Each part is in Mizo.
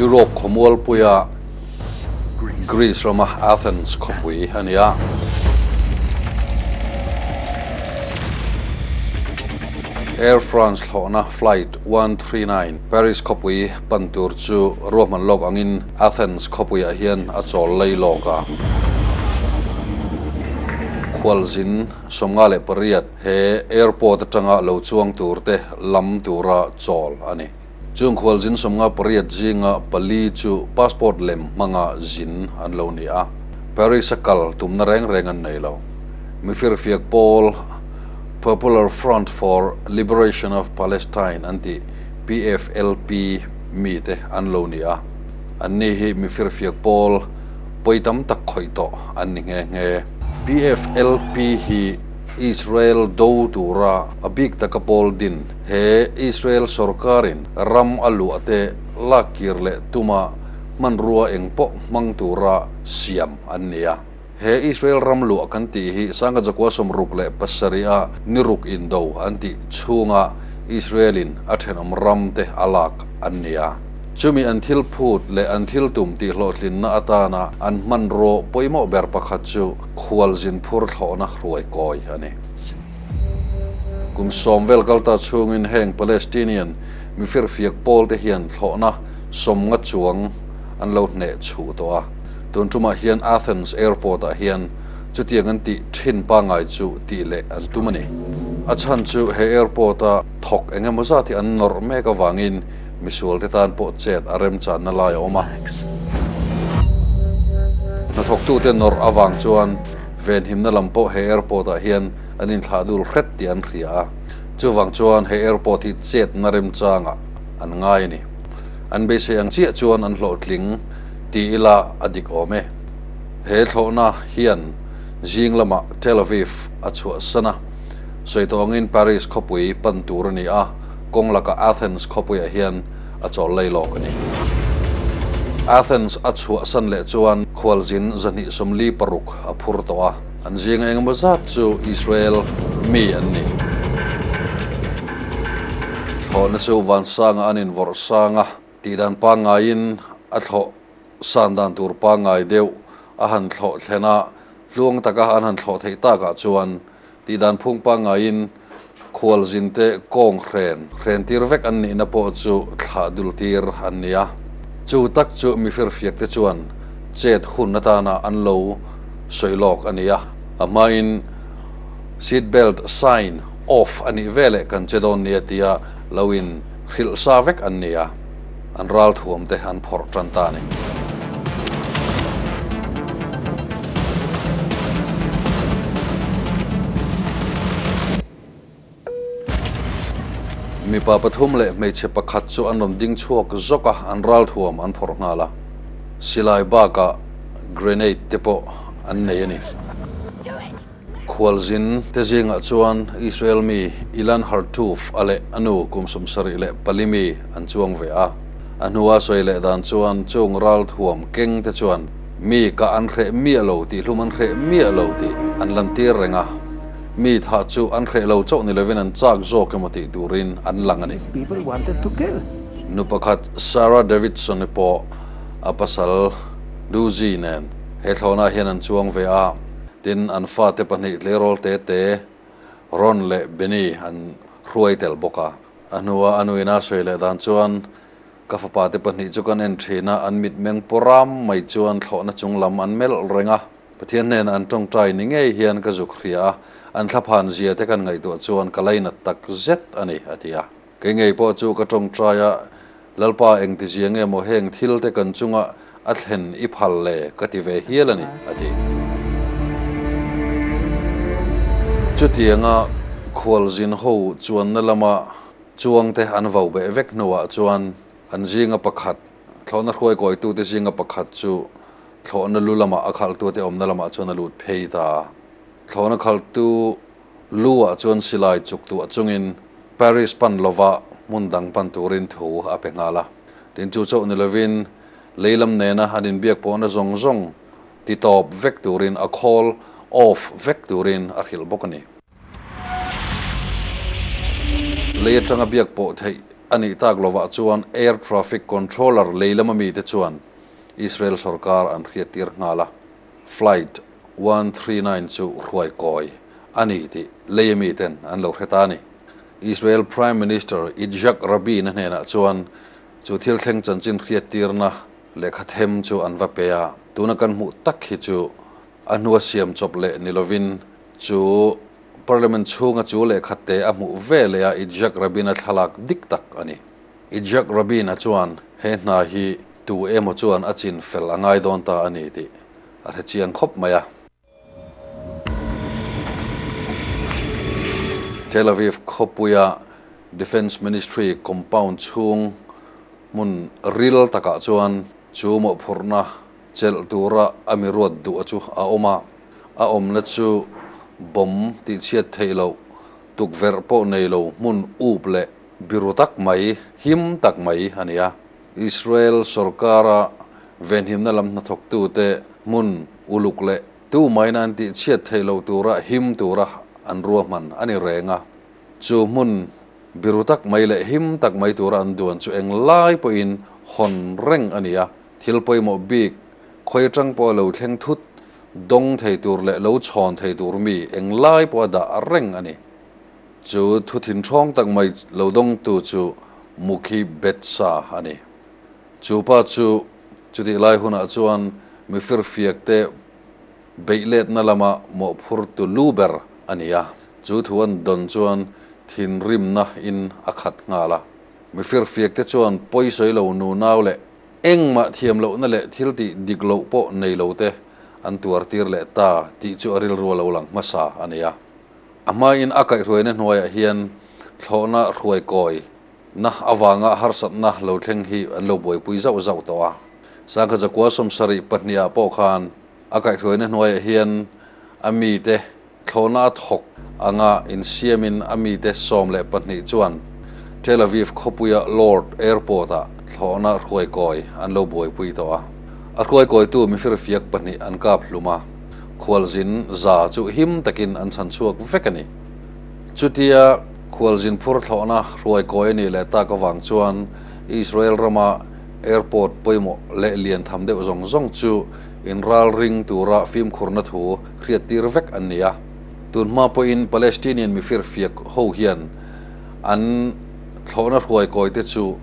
Europe khawmualpuia Greece rama Athens khawpui a ni a. Air France thlawhna Flight 139 Paris khawpui pan tur chu ruahman lawk angin Athens khawpuiah hian a chawl lei lawk a. Khualzin 58 he airport atanga lo chuang turte lam tura chawl a ni. Chung khualzin 58 zinga pali chu passport lem hmanga zin an lo ni a. Paris a kal tumna reng reng an nei lo. Mifirfiak pawl Popular Front for Liberation of Palestine an tih PFLP mite an lo ni a. Anni hi mifirfiak pawl pawi tam tak khawih tawh an ni nghe nghe. PFLP hi Israel do tura a bik taka pawl din he Israel sorkarin ram a luah te lak kir leh tuma hmanrua eng pawh hmang tura siam an ni a. He Israel ram luah kan tih hi Sangha Jakua 67 a niruk indo an tih chhunga Israel-in a thenawm ram te a lak an ni a. Chumi an thil phut leh an thil tum tih hlawhtlinna atana an hmanraw pawimawh ber pakhat chu khualzin phur thlawhna hruai kawi a ni. Kum sawm vel kalta chhungin heng Palestinian mifirfiak pawl te hian thlawhna 50 chuang an lo hneh chhuh tawh a. Tun tumah hian Athens airport-ah hian chutiang an tih thin pangngai chu tih leh an tum a ni. A chhan chu he airport-a thawk eng emaw zat hi an nawrh mek avangin misualte tan pawh chet a remchanna lai a awm a. Hnathawktute nawrh avang chuan venhimna lam pawh he airport-ah hian an inthlah dul hret tih an hria a. Chuvang chuan he airport hi chetna remchangah an ngai a ni. An beisei ang chiah chuan an hlawhtling ti ila a dik awm e. He thlawhna hian zing lamah Tel Aviv a chhuahsan a, sawi tawh angin Paris khawpui pan tur a ni a, kawng lakah Athens khawpuiah hian a chawl lei lawk a ni. Athens a chhuahsan leh chuan khualzin 246 a phur tawh a, an zinga engemaw zat chu Israel mi an ni. Thlawhna chu vansanga an invawrh sang a, tihdan pangngaiin a thlawh san dan tur pangngai deuh a han thlawh thlen a, tluang taka an han thlawh theih takah chuan tihdan phung pangngaiin khualzinte kawng hren hren tir vek an nihna pawh chu thlah dul tir an ni a. Chu tak chu mifirfiak te chuan chet hun atana an lo sawi lawk a ni a. A hmain seat belt sign off a nih veleh kan che dawn nia tia lo in hrilh sa vek an ni a, an ralthuam te an phawrh tan ta a ni. Mipa pathum leh hmeichhe pakhat chu an rawn ding chhuak zawk a, an ralthuam an phawrh nghal a, silai bakah grenade te pawh an nei a ni. Khualzin te zingah chuan Israel mi Ilan Hartuf a leh a nu kum 74 mi an chuang ve a. A hnua sawi leh dan chuan chung ralthuam keng te chuan mi kah an hreh miah lo tih hlum an hreh miah lo tih an lantir reng a. Mi thah chu an hreh lo chauh ni lovin an chak zawk emaw tih turin an lang a ni. Nu pakhat Sarah Davidson-i pawh a pasal Duzi nen he thlawhnah hian an chuang ve a. Tin, an fate pahnih tleirawl te te, Ron leh Benny an hruai tel bawk a. A hnua a nuina sawi leh dan chuan, Ka fapa te pahnih chu kan en thin a, an mitmeng pawram mai chuan thlawhna chung lam an melh reng a. Pathian hnenah an tawngtai ni ngei hian ka zuk hria a, an thlaphan zia te kan ngaihtuah chuan ka lainat tak zet a ni, a ti a. Kei ngei pawh chu ka tawngtai a, Lalpa engtizia nge maw heng thil te kan chunga a thlen i phal le ka ti ve hial a ni, a ti. Chutianga khualzin ho chuanna lama chuangte an vo beh vek hnuah chuan an zinga pakhat, thlawhna hruaikawitute zinga pakhat chu thlawhna lu lamah a khalhtute awmna lamah chuan a lut phei ta a. Thlawhna khalhtu Lu-ah chuan silai chuk tuah chungin Paris pan lova hmun dang pan turin thu a pe nghal a. Tin, chu chauh ni lovin lei lam nena an inbiak pawhna zawng zawng ti tawp vek turin a khawl off vek turin a hrilh bawk a ni. Lei atanga biak pawh theih. a nih tak lovah chuan Air Traffic Controller lei lama mite chuan Israel sorkar an hriattir nghal a, Flight 139 chu hruai kawi a ni tih lei miten an lo hre ta a ni. Israel Prime Minister Yitzhak Rabin-a hnenah chuan chu thil thleng chanchin hriattirna lehkha them chu an va pe a, tuna kan hmuh tak hi chu a hnua siam chawp leh ni lovin chu Parliament chhunga chu lehkha te a hmuh ve leh a Yitzhak Rabin-a thlalak dik tak a ni. Yitzhak Rabin-a chuan he hna hi tu emaw chuan a chin fel a ngai dawn ta a ni tih a hre chiang khawp mai a. Tel Aviv khawpuia Defence Ministry compound chhung hmun ril takah chuan chu mawhphurhna chelh tura a mi ruat duh a chu a awm a, a awmna chu bomb tihchhiat theih loh, tukverh pawh nei lo hmun up leh biru tak mai, him tak mai a ni a. Israel sorkara venhimna lam hnathawktute hmun uluk leh tu maina an tihchhiat theih loh tura him tura an ruahman a ni reng a. Chu hmun biru tak mai leh him tak mai tura an duan chu englai pawhin hawn reng a ni a. Thil pawimawh bik khawi atang pawh a lo thleng thut dawng thei tur leh lo chhawn thei tur mi englai pawh a dah reng a ni. Chu thu thinthawng tak mai lo dawngtu chu Mukhi Betsa a ni. Chu pa chu chutih lai hunah chuan mi firfiak te beih letna lama mawhphurtu lu ber a ni a. Chu thu an dawn chuan thinrimna in a khat nghal a. Mi firfiak te chuan pawisawi lo nunau leh engmah thiam lohna leh thil tih dik loh pawh nei lo te an tuar tir leh ta tih chu a rilru a lo lang hmasa a ni a. A hmain a kaihhruaina hnuaiah hian thlawhna hruai kawi na avanga harsatna lo thleng hi an lo buaipui zauh zauh tawh a. Sangha Zakua 72 ah pawh khan a kaihhruaina hnuaiah hian a mite thlawhna a thawk anga insiamin a mite 12 chuan Tel Aviv khawpuia Lord Airport-ah thlawhna hruai kawi an lo buaipui tawh a. A hruai kawitu mifirfiak pahnih an kap hlum a. Khualzin za chu him takin an chhan chhuak vek a ni. Chutia khualzin phur thlawhna hruai kawi a nih leh tak avang chuan Israel rama airport pawimawh leh lian tham deuh zawng zawng chu inralring tura fimkhurna thu hriattir vek an ni a. Tun hma pawhin Palestinian mifirfiak ho hian an thlawhna hruai kawite chu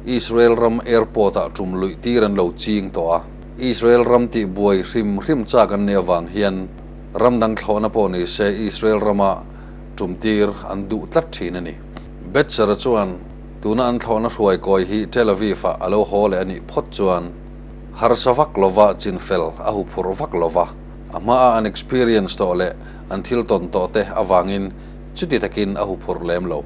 Israel ram airport-ah tum luih tir an lo ching tawh a. Israel ram tih buai hrim hrim chak an nih avang hian ram dang thlawhna pawh ni se Israel rama tum tir an duh tlat thin a ni. Betzer-a chuan tuna an thlawhna hruai kawi hi Tel Aviv-ah a lo haw leh a nih phawt chuan harsa vak lova chinfel a huphurh vak lova, a hmaa an experience tawh leh an thil tawn tawh te avangin chuti takin a huphurh lem lo.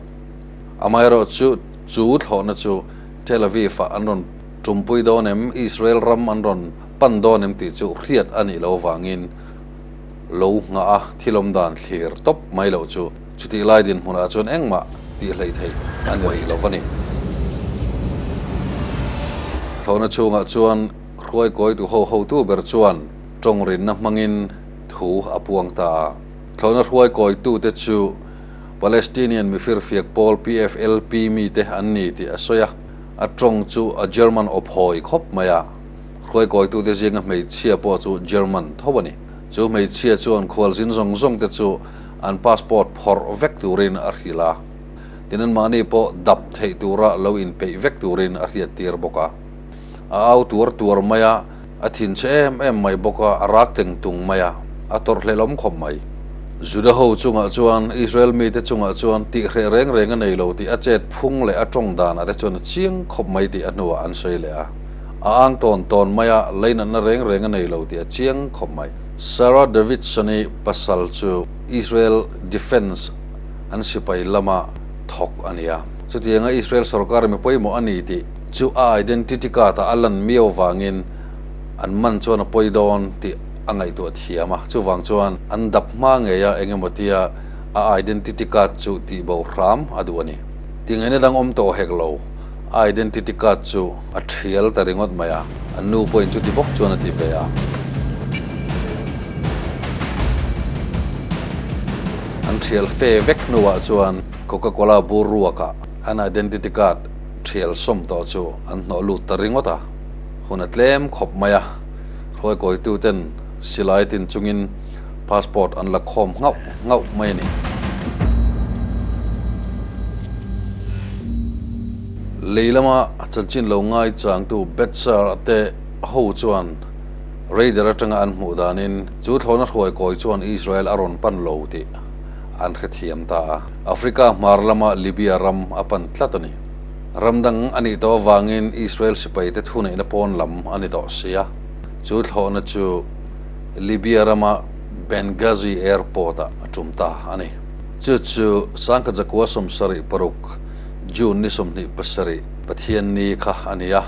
Amaherawhchu chu thlawhna chu Tel Aviv-ah an rawn Tumpui dawn em, Israel ram an rawn pan dawn em tih chu hriat a nih loh avangin lo nghah a thilawm dan thlir tawp mai loh chu chutih lai dinhmunah chuan engmah tih hleih theih a ni rih lo va ni. Thlawhna chhungah chuan hruaikawitu ho hotu ber chuan tawngrinna hmangin thu a puang ta a. Thlawhna hruaikawitute chu Palestinian mifirfiak pawl PFLP mite an ni tih a sawi a. A tawng chu a German aw phawi khawp mai a, hruaikawitute zinga hmeichhia pawh chu German tho a ni. Chu hmeichhia chuan khualzin zawng zawng te chu an passport phawrh vek turin a hrilh a, tin anmahni pawh dap theih tura lo inpeih vek turin a hriattir bawk a. A au tuar tuar mai a, A thinchhe em em mai bawk a, a rak teng tung mai a, a tawrhhlelawm khawp mai. Juda ho chungah chuan, Israel mite chungah chuan tihhreh reng reng a nei lo tih a chet phung leh a tawng danah te chuan a chiang khawp mai tih a hnuah an sawi leh a. A ang tawn tawn mai a, leinatna reng reng a nei lo tih a chiang khawp mai. Sarah Davidson-i pasal chu Israel Defence an sipai lama thawk a ni a. Chutianga Israel sorkar mi pawimawh a ni tih chu a identity card ah a lan miau vangin an man chuan a pawi dawn tih a ngaihtuah thiam a, chuvang chuan an dap hma ngei a eng emaw tia a identity card chu tih bo hram a duh a ni. Tingaihna dang awm tawh hek lo, a identity card chu a thial ta ringawt mai a, an nu pawhin chuti bawk chuan a ti ve a. An thial fe vek hnuah chuan Coca-Cola bur ruakah an identity card. Thial sawm tawh chu an hnawh lut ta ringawt a, hun a tlem khawp mai a, hruaikawituten silai tin chungin passport an la khawm nghauh nghauh mai a ni. Lei lama chanchin lo ngai changtu Betsar te ho chuan radar atanga an hmuh danin chu thlawhna hruaikawi chuan Israel a rawn pan lo tih an hrethiam ta a. Africa hmar lama Libya ram a pan tlat a ni. Ram dang a nih tawh avangin Israel sipaite thuneihna pawn lam a ni tawh si a. Chu thlawhna chu Libya rama Benghazi Airport-ah a tum ta a ni. Chu chu Sangkhajakua 76, June ni 27, Pathianni kha a ni a,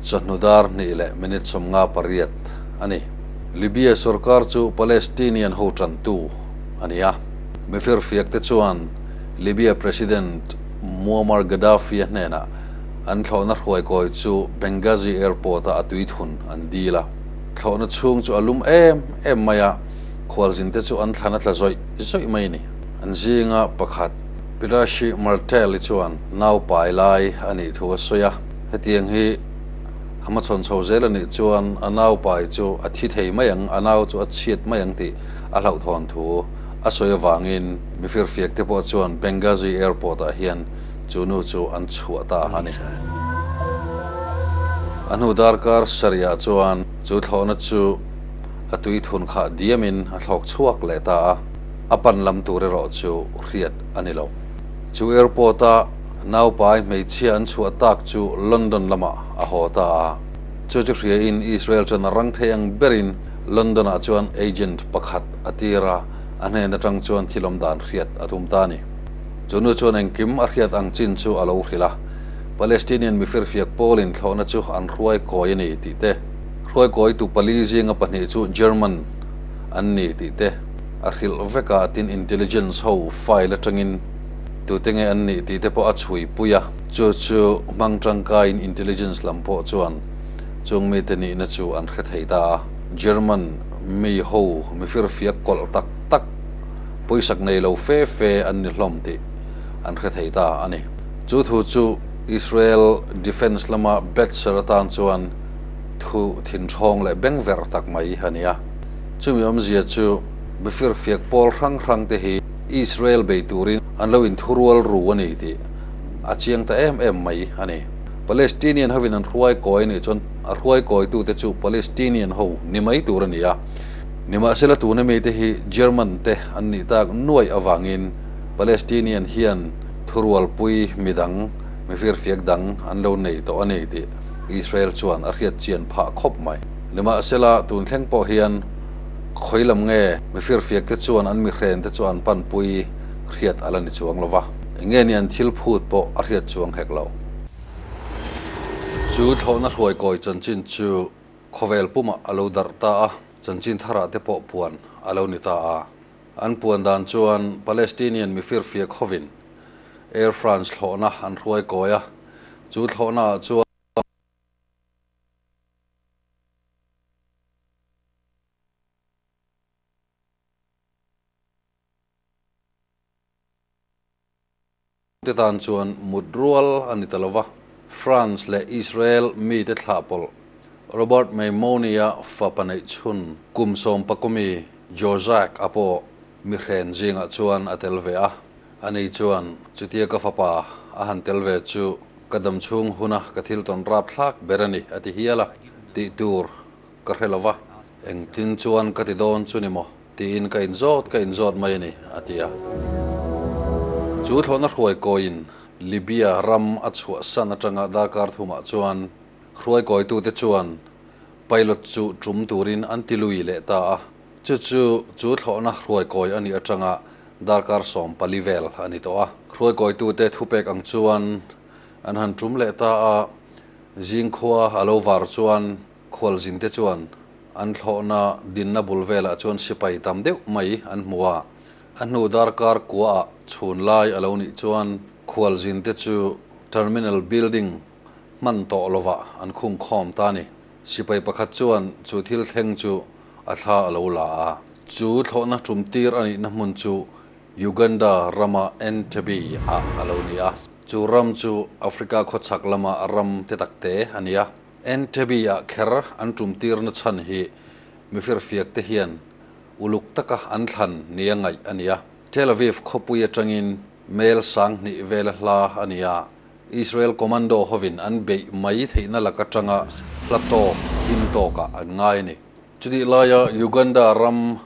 chawhnu dar hnih leh minute 58 a ni. Libya sorkar chu Palestinian ho tantu a ni a. Mifirfiak te chuan Libya President Muammar Gaddafi-a hnenah an thlawhna hruaikawi chu Benghazi Airport-a a tui thun an dil a. Thlawhna chhung chu a lum em em mai a, khualzin te chu an thlan a tla zawih zawih mai a ni. An zinga pakhat Pirashi Martel-i chuan nau pai lai a nih thu a sawi a, hetiang hi a hmachhawn chho zel a nih chuan a nau pai chu a thi thei mai ang, a nau chu a chhiat mai ang tih a hlauhthawn thu a sawi avangin mifirfiak te pawh chuan Benghazi Airport ah hian chu nu chu an chhuah ta a ni. A hnu darkar sarih ah chuan chu thlawhna chu a tui thun khah diamin a thlawk chhuak leh ta a, a pan lam tur erawh chu hriat a ni lo. Chu airport a naupai hmeichhia an chhuah tak chu London lamah a haw ta a, chu chu hriain Israel chuan a rang thei ang berin London-ah chuan agent pakhat a tir a, a hnen atang chuan thil awm dan hriat a tum ta a ni. Chu nu chuan engkim a hriat ang chin chu a lo hrilh a, Palestinian mifirfiak pawlin thlawhna chu an hruai kawi a ni tih te, hruai kawitu pali zinga pahnih chu German an ni tih te a hrilh vek a, tin intelligence ho file atangin tute nge an nih tih te pawh a chhui pui a, chu chu hmang tangkaiin intelligence lam pawh chuan Chung mite nihna chu an hre thei ta a, German mi ho mi firfiak kawlh tak tak, pawisak nei lo fe fe an ni hlawm tih an hre thei ta a ni. Chu thu chu Israel Defence lama Betzer atan chuan thu thinthawng leh bengverh tak mai a ni a. Chumi awmzia chu mi firfiak pawl hrang hrang te hi Israel bei turin an lo inthurual ru a ni tih a chiang ta em em mai a ni. Palestinian hovin an hruai kawi anih chuan a hruai kawitute chu Palestinian ho ni mai tur a ni a. Nimahsela tuna mite hi German te an nih tak nuaih avangin Palestinian hian thurualpui midang, mifirfiak dang an lo nei tawh a ni tih Israel chuan a hriat chian phah khawp mai. Nimahsela tun thleng pawh hian khawi lam nge mifirfiak te chuan an mihren te chu an panpui hriat a la ni chuang lo va, enge ni an thil phut pawh a hriat chuang hek lo. Chu thlawhna hruaikawi chanchin chu khawvel pumah a lo darh ta a, chanchin tharah te pawh puan a lo ni ta a. An puan dan chuan Palestinian mifirfiak hovin Air France thlawhna an hruaikawi a, chu thlawhnaah chuan, Te tan chuan mut rual a ni ta lo va, France leh Israel mite thlah pawlh Robert Maimoni-a fapa neih chhun kum sawmpakawmi Jozak-a pawh mihren zingah chuan a tel ve a. Ani chuan, Chutia ka fapa a han tel ve chu ka damchhung huna ka thil tawn rapthlak ber a ni, a ti hial a, tih tur ka hre lo va, engtin chuan ka ti dawn chu ni maw? Tiin ka inzawt ka inzawt mai a ni, a ti a. Chu thlawhna hruaikawiin Libya ram a chhuahsan atanga darkar thumah chuan hruaikawitute chuan pilot chu tum turin an ti lui leh ta a. Chu chu chu thlawhna hruaikawi a nih atanga darkar 14 vel a ni tawh a. Hruaikawitute thupek ang chuan an han tum leh ta a, zingkhua a lo var chuan khualzinte chuan An thlawhna dinna bul velah chuan sipai tam deuh mai an hmu a, a hnu darkar kuaah chhun lai a lo nih chuan khualzinte chu Terminal Building hman tawh lovah an khung khawm ta a ni. Sipai pakhat chuan chu thil thleng chu a thla a lo la a, chu thlawhna tum tir a nihna hmun chu Uganda rama Entebbe ah a lo ni a. Chu ram chu Africa khawchhak lama ram te tak te a ni a. Entebbe-ah kher an tum tirna chhan hi mifirfiak te hian uluk taka an thlan nia ngaih a ni a. Tel Aviv khawpui atangin mel 2000 vela hla a ni a. Israel commando hovin an beih mai theihna lak atanga hla tawk him tawkah an ngai a ni. Chutih laia Uganda ram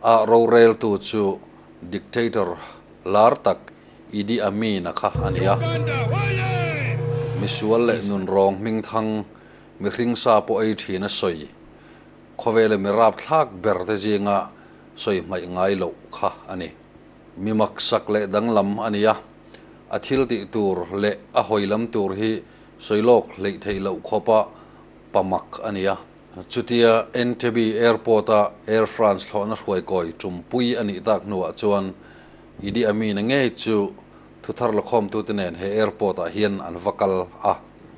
a roreltu chu dictator lar tak Idi Amin-a kha a ni a. Misual leh nunrawng hmingthang mihring sa pawh ei thin a sawi. Khawvela mi rapthlak ber te zinga sawi hmaih ngai loh kha a ni. Mi maksak leh danglam a ni a, a thil tih tur leh a hawi lam tur hi sawi lawk hleih theih loh khawpa pamak a ni a. Chutia Entebbe Airport-a Air France thlawhna hruaikawi tumpui a nih tak hnuah chuan Idi Amin-a ngei chu thuthar lakhawmtute nen he airport-ah hian an va kal a.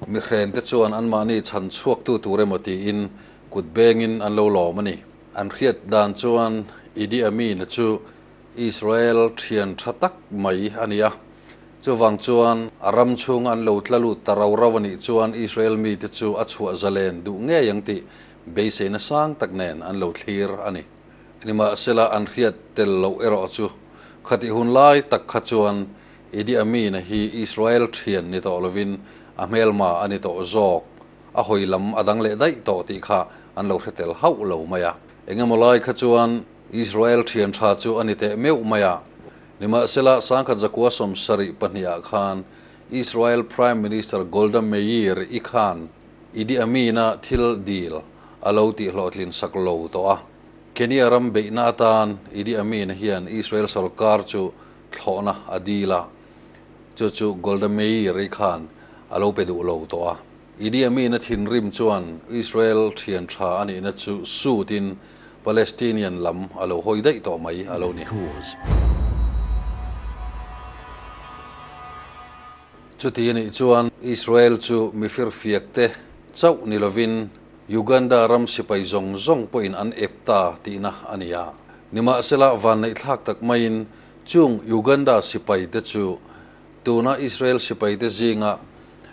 Mihrente chuan anmahni chhan chhuaktu tur emaw tiin kut bengin an lo lawm a ni. An hriat dan chuan Idi Amin-a chu Israel thian tha tak mai a ni a. Chuvang chuan a ram chhunga an lo tla lut ta rau rau a nih chuan Israel mite chu a chhuah zalen duh ngei ang tih beiseina sang tak nen an lo thlir a ni. Nimahsela an hriat tel loh erawh chu khatih hun lai tak kha chuan Idi Amin-a hi Israel thian ni tawh lovin a hmelma a ni tawh zawk, a hawi lam a dang leh daih tawh tih kha an lo hre tel hauh lo mai a. Engemaw lai kha chuan Israel thian tha chu a ni teh meuh mai a. Nimahsela 1972 ah khan Israel Prime Minister Golda Meir i khan Idi Amin-a thil dil a lo tihhlawhtlin sak lo tawh a. Kenya ram beihna atan Idi Amin hian Israel sorkar chu thlawhna a dil a, chu chu Golda Meir-i khan a lo pe duh lo tawh a. Idi Amin-a thinrim chuan Israel thian tha a nihna chu sutin Palestinian lam a lo hawi daih tawh mai a lo ni. Chuti a nih chuan Israel chu mifirfiak te chauh ni lovin Uganda ram sipai zawng zawng pawhin an ep ta tihna a ni a. Nimahsela vanneihthlak tak maiin chung Uganda sipai te chu tuna Israel sipai te zinga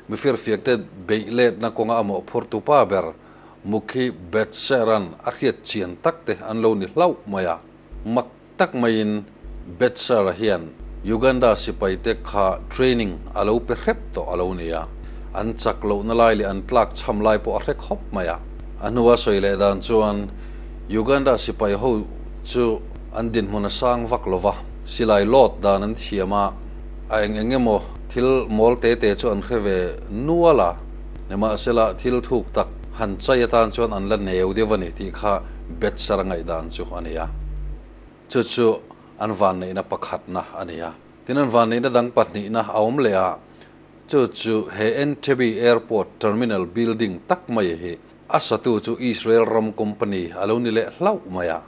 mifirfiak te beih letna kawnga a mawhphurtu pa ber Mukhi Betseran a hriat chian tak te an lo ni hlauh mai a. Mak tak maiin Betsera hian Uganda sipaite kha training a lo pe hrep tawh a lo ni a, an chak lohna lai leh an tlak chham lai pawh a hre khawp mai a. A hnua sawi leh dan chuan Uganda sipai ho chu an dinhmun a sang vak lo va, silai lawt dan an thiam a, a eng eng emaw thil mawl te te chu an hre ve nual a, nimahsela thil thuk tak han chai atan chuan an la neu deuh a ni tih kha Betsera ngaihdan chu a ni a. Chu chu an vanneihna pakhatna a ni a. Tin, an vanneihna dang pahnihna a awm leh a, chu chu he Entebbe Airport Terminal Building tak mai hi a satu chu Israel ram company a lo ni leh hlauh mai a.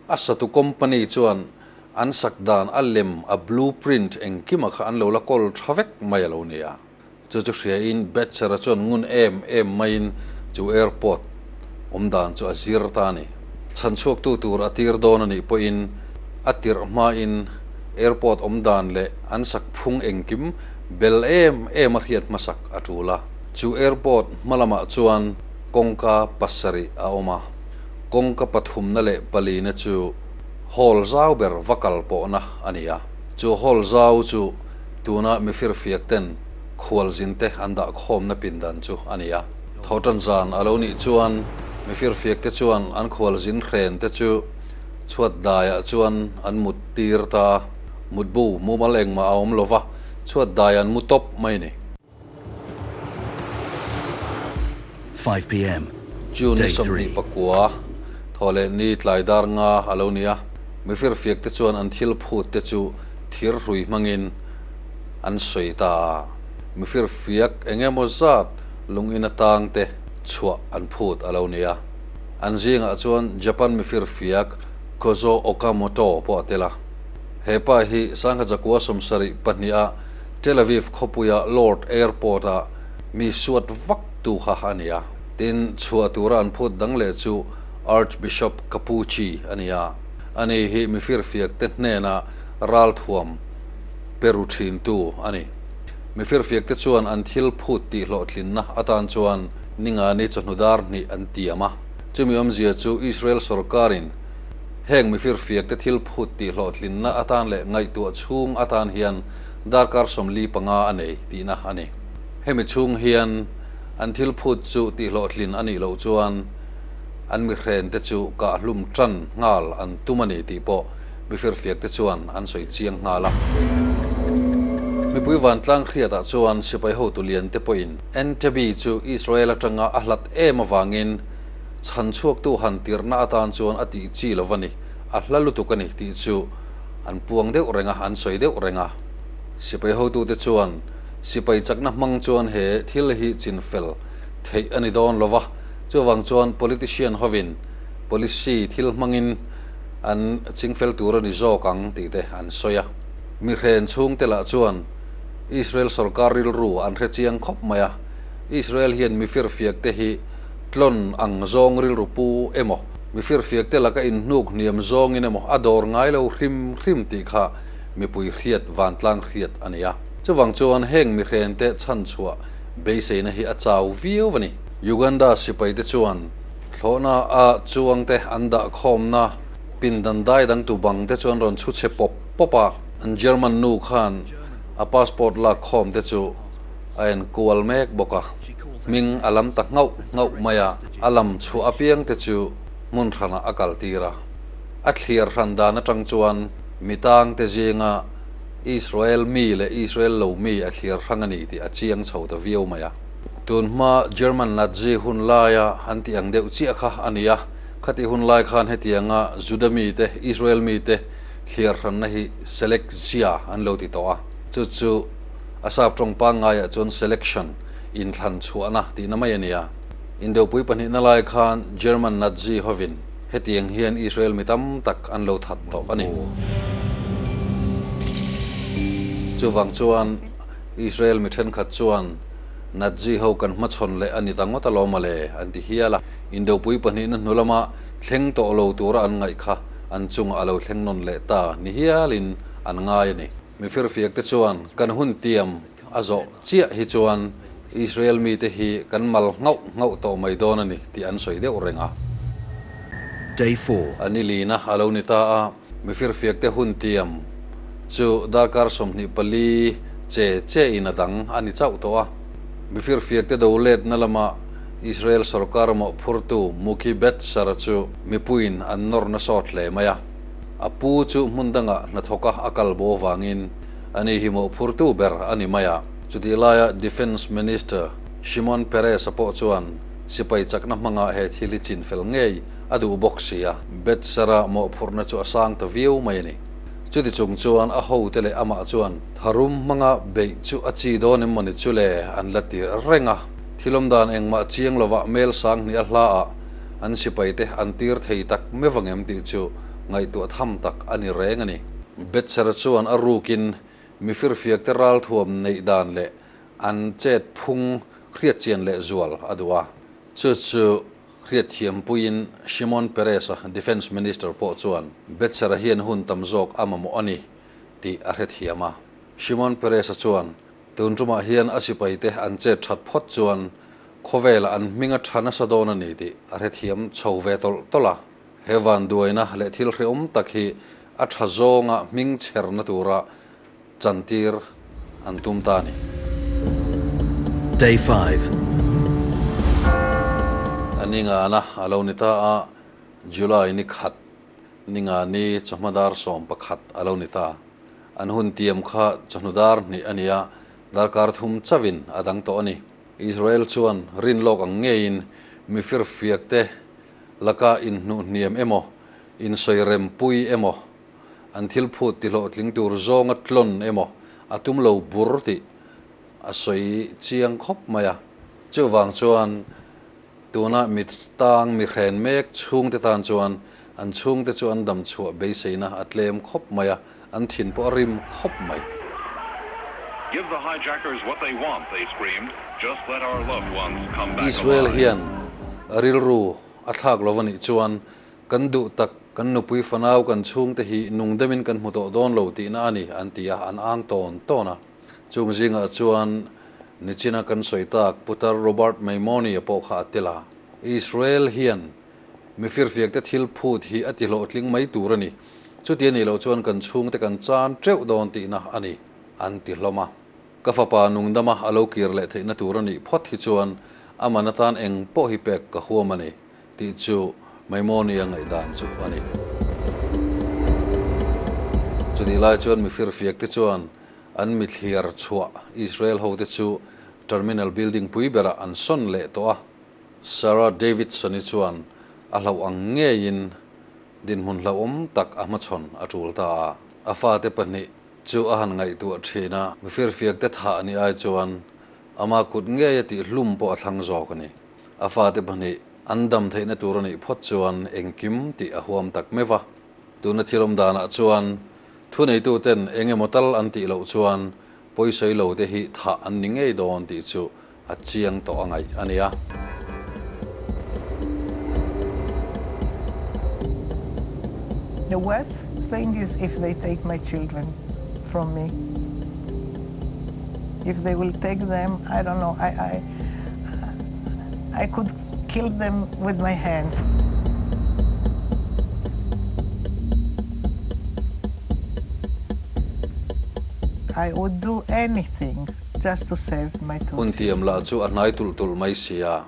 A satu company chuan an sak dan a lem a blueprint engkima kha an lo la kawl tha vek mai a lo ni a. Chu chu hriain Betser-a chuan ngun em em maiin chu airport awm dan chu a zir ta a ni. Chhanchhuaktu tur a tir dawn a nih pawhin a tirh hmain airport awm dan leh an sak phung engkim bel em em a hriat hmasak a tul a. Chu airport hma lamah chuan kawngka pasarih a awm a, kawngka pathumna leh palina chu hall zau ber va kal pawhna a ni a. Chu hall zau chu Tuna mifirfiak ten khualzin te an dah khawmna pindan chu a ni a. Thotan zan a lo nih chuan mifirfiak te chuan an khualzin hren te chu chhuat daiah chuan an mut tir ta a, mutbu mumal engmah a awm lova, chhuat dai an mu tawp mai ni. 5 pm, June ni Day 20 3. pakua, thaw leh ni tlai dar nga a lo ni a. Mifirfiak te chuan an thil phut te chu thir hrui hmangin an sawi ta a. Mifirfiak eng emaw zat lungin atang te chhuah an phut a lo ni a. An zingah chuan Japan mifirfiak Kozo Okamoto pawh a tel a. He pa hi 1972 a Tel Aviv khawpuia Lord Airport-a mi suat vak tu kha a ni a. Tin, chhuah tura an phut dang leh chu Archbishop Capucci a ni a. Ani hi mifirfiak te hnena ralthuam pe ru thintu a ni. Mifirfiakte chuan an thil phut tihhlawhtlinna atan chuan Ningani chawhnu dar hnih an tiam a. Chumi awmzia chu Israel sorkarin heng mifirfiakte thil phut tihhlawhtlinna atan leh ngaihtuah chhung atan hian darkar 45 a nei tihna a ni. Hemi chhung hian an thil phut chu tihhlawhtlin a nih loh chuan an mihrente chu kahhlum tan nghal an tum a ni tih pawh mifirfiakte chuan an sawi chiang nghal a. Mipui vantlang hriatah chuan sipai hotu liante pawhin Entebbe chu Israel atanga a hlat em avangin chhan chhuaktu han tirhna atan chuan a tih chi lo a ni, a hla lutuk a ni tih chu an puang deuh reng a, an sawi deuh reng a. Sipai hotute chuan sipai chakna hmang chuan he thil hi chinfel theih a ni dawn lo va, chuvang chuan politician hovin policy thil hmangin an chingfel tur a ni zawk ang tih te an sawi a. Mihren chhungte lah chuan Israel sorkar rilru an hre chiang khawp mai a, Israel hian mifirfiak te hi tlawn ang zawng rilru pu emaw, mifirfiak te laka inhnuk hniam zawngin emaw a dawr ngai lo hrim hrim tih kha mipui hriat vantlang hriat a ni a. Chuvang chuan heng mihrente chhanchhuah beiseina hi a chau viau a ni. Uganda sipaite chuan thlawhna a chuangte an dah khawmna pindan dai dangtu bang te chuan rawn chhu chhe pawp pawp a. An German nu khan a passport lak khawm te chu a en kual mek bawk a. Hming a lam ta nghauh nghauh mai a, a lam chhuah apiang te chu hmun hranah a kal tir a. A thliar hran dan atang chuan mi tang te zinga Israel mi leh Israel lo mi a thliar hrang a ni tih a chiang chho ta viau mai a. Tun hma German Nazi hun laia an tih ang deuh chiah kha a ni a, khatih hun lai khan hetianga Juda mite, Israel mite thliar hranna hi Selekzia an lo ti tawh a, chu chu a sap tawng pangngaiah chuan selection, inthlan chhuahna tihna mai a ni a. Indopui pahnihna lai khan German Nazi hovin Hetiang hian Israel mi tam tak an lo that tawh a ni. Chuvang chuan Israel mi thenkhat chuan Nazi ho kan hmachhawn leh a ni ta ngawt alawm mawle an ti hial a. Indopui pahnihna hnu lama thleng tawh lo tura an ngaih kha an chungah a lo thleng nawn leh ta ni hialin an ngai a ni. Mi firfiak te chuan kan hun tiam a zawh chiah hi chuan Israel mite hi kan mal nghauh nghauh tawh mai dawn a ni tih an sawi deuh reng a. Day 4. A ni lina a lo ni ta a, mi firfiak te hun tiam chu darkar 24 che che in a dang a ni chauh tawh a. Mi firfiak te do letna lama Israel sorkar mawhphurtu Muki Betsar chu mipuiin an nawr nasawt hle mai a. A pu chu hmun dangah hnathawka a kal bo avangin ani hi mawhphurtu ber a ni mai a. Chutih laia Defence Minister Shimon Peres-a pawh chuan sipai chakna hmanga he thil hi chin fel ngei a duh bawk si a, Betsara mawhphurhna chu a sang ta viau mai a ni. Chuti chung chuan a hote leh amah chuan tharum hmanga beih chu a chi dawn em mawni chu le an la ti reng a. Thil awmdan engmah chiang lovah mel sang hnih a hlaah an sipaite an tir thei tak mevang em tih chu ngaihtuah tham tak a ni reng a ni. Betsara chuan a rukin Mi firfiakte ralthuam neih dan leh an chet phung hriatchian leh zual a duh a. Chu chu hriatthiampuiin Shimon Peres-a Defence Minister pawh chuan Betsara hian hun tam zawk a mamawh a ni tih a hrethiam a. Shimon Peres-a chuan tun tumah hian a sipaite an chet that phawt chuan khawvelah an hming a tha nasa dawn a ni tih a hrethiam chho ve tawlh tawlh a. He vanduaina leh thil hrehawm tak hi a tha zawnga hming chherna tura chantir an tum ta a ni. Day 5. A ni ngana a lo ni ta a, July ni khat ni nga ni chawhma dar 11 a lo ni ta. An hun tiam kha chawhnu dar hnih a ni a, darkar thum chauhin a dang tawh a ni. Israel chuan rin lawk ang ngeiin mi firfiak te laka inhnuh hniam emaw, insawi rempui emaw, an thil phut tihlawhtling tur zawnga tlawn emaw a tum lo bur tih a sawi chiang khawp mai a. Chuvang chuan tuna mi tang mi hren mek chhungte tan chuan an chhungte chu an dam chhuah beiseina a tlem khawp mai a, an thin pawh a rim khawp mai. Give the hijackers what they want, they screamed, just let our loved ones come back Israel alive. Hian rilru a thlak lo a nih chuan kan duh tak, kan nupui fanau, kan chhungte hi nung demin kan hmu tawh dawn lo tihna a ni, an ti a, an ang tawn tawn a. Chung zingah chuan nichina kan sawi tak Putar Robert Maimoni-a pawh kha a tel a. Israel hian mi firfiakte thil phut hi a ti hlawhtling mai tur a ni. Chuti a nih loh chuan kan chhungte kan chan teuh dawn tihna a ni, an ti hlawm a. Ka fapa nungdama a lo kir leh theihna tur a nih phawt hi chuan a man atan eng pawh hi pek ka huam a ni, tih chu Maimoni-a ngaihdan chu a ni. Chutih lai chuan mi firfiakte chuan an mi thliar chhuah Israel hote chu Terminal Building pui berah an sawn leh tawh a. Sarah Davidson-i chuan a hlauh ang ngeiin dinhmun hlauhawm tak a hmachhawn a tul ta a. A fate pahnih chu a han ngaihtuah thin a, mi firfiakte thah ni ai chuan ama kut ngei a tih hlum pawh a thlang zawk a ni. A fate pahnih an dam theihna tur a nih phawt chuan engkim tih a huam tak meuh va. Tuna thil awm danah chuan thuneituten eng emaw tal an tih loh chuan pawisawi lo te hi thah an ni ngei dawn tih chu a chiang tawh a ngaih a nia. The worst thing is if they take my children from me. If they will take them, I don't know, I, I, I could kill them with my hands. I would do anything just to save my two Hun tiam lah chu a hnai tulh tulh mai si a,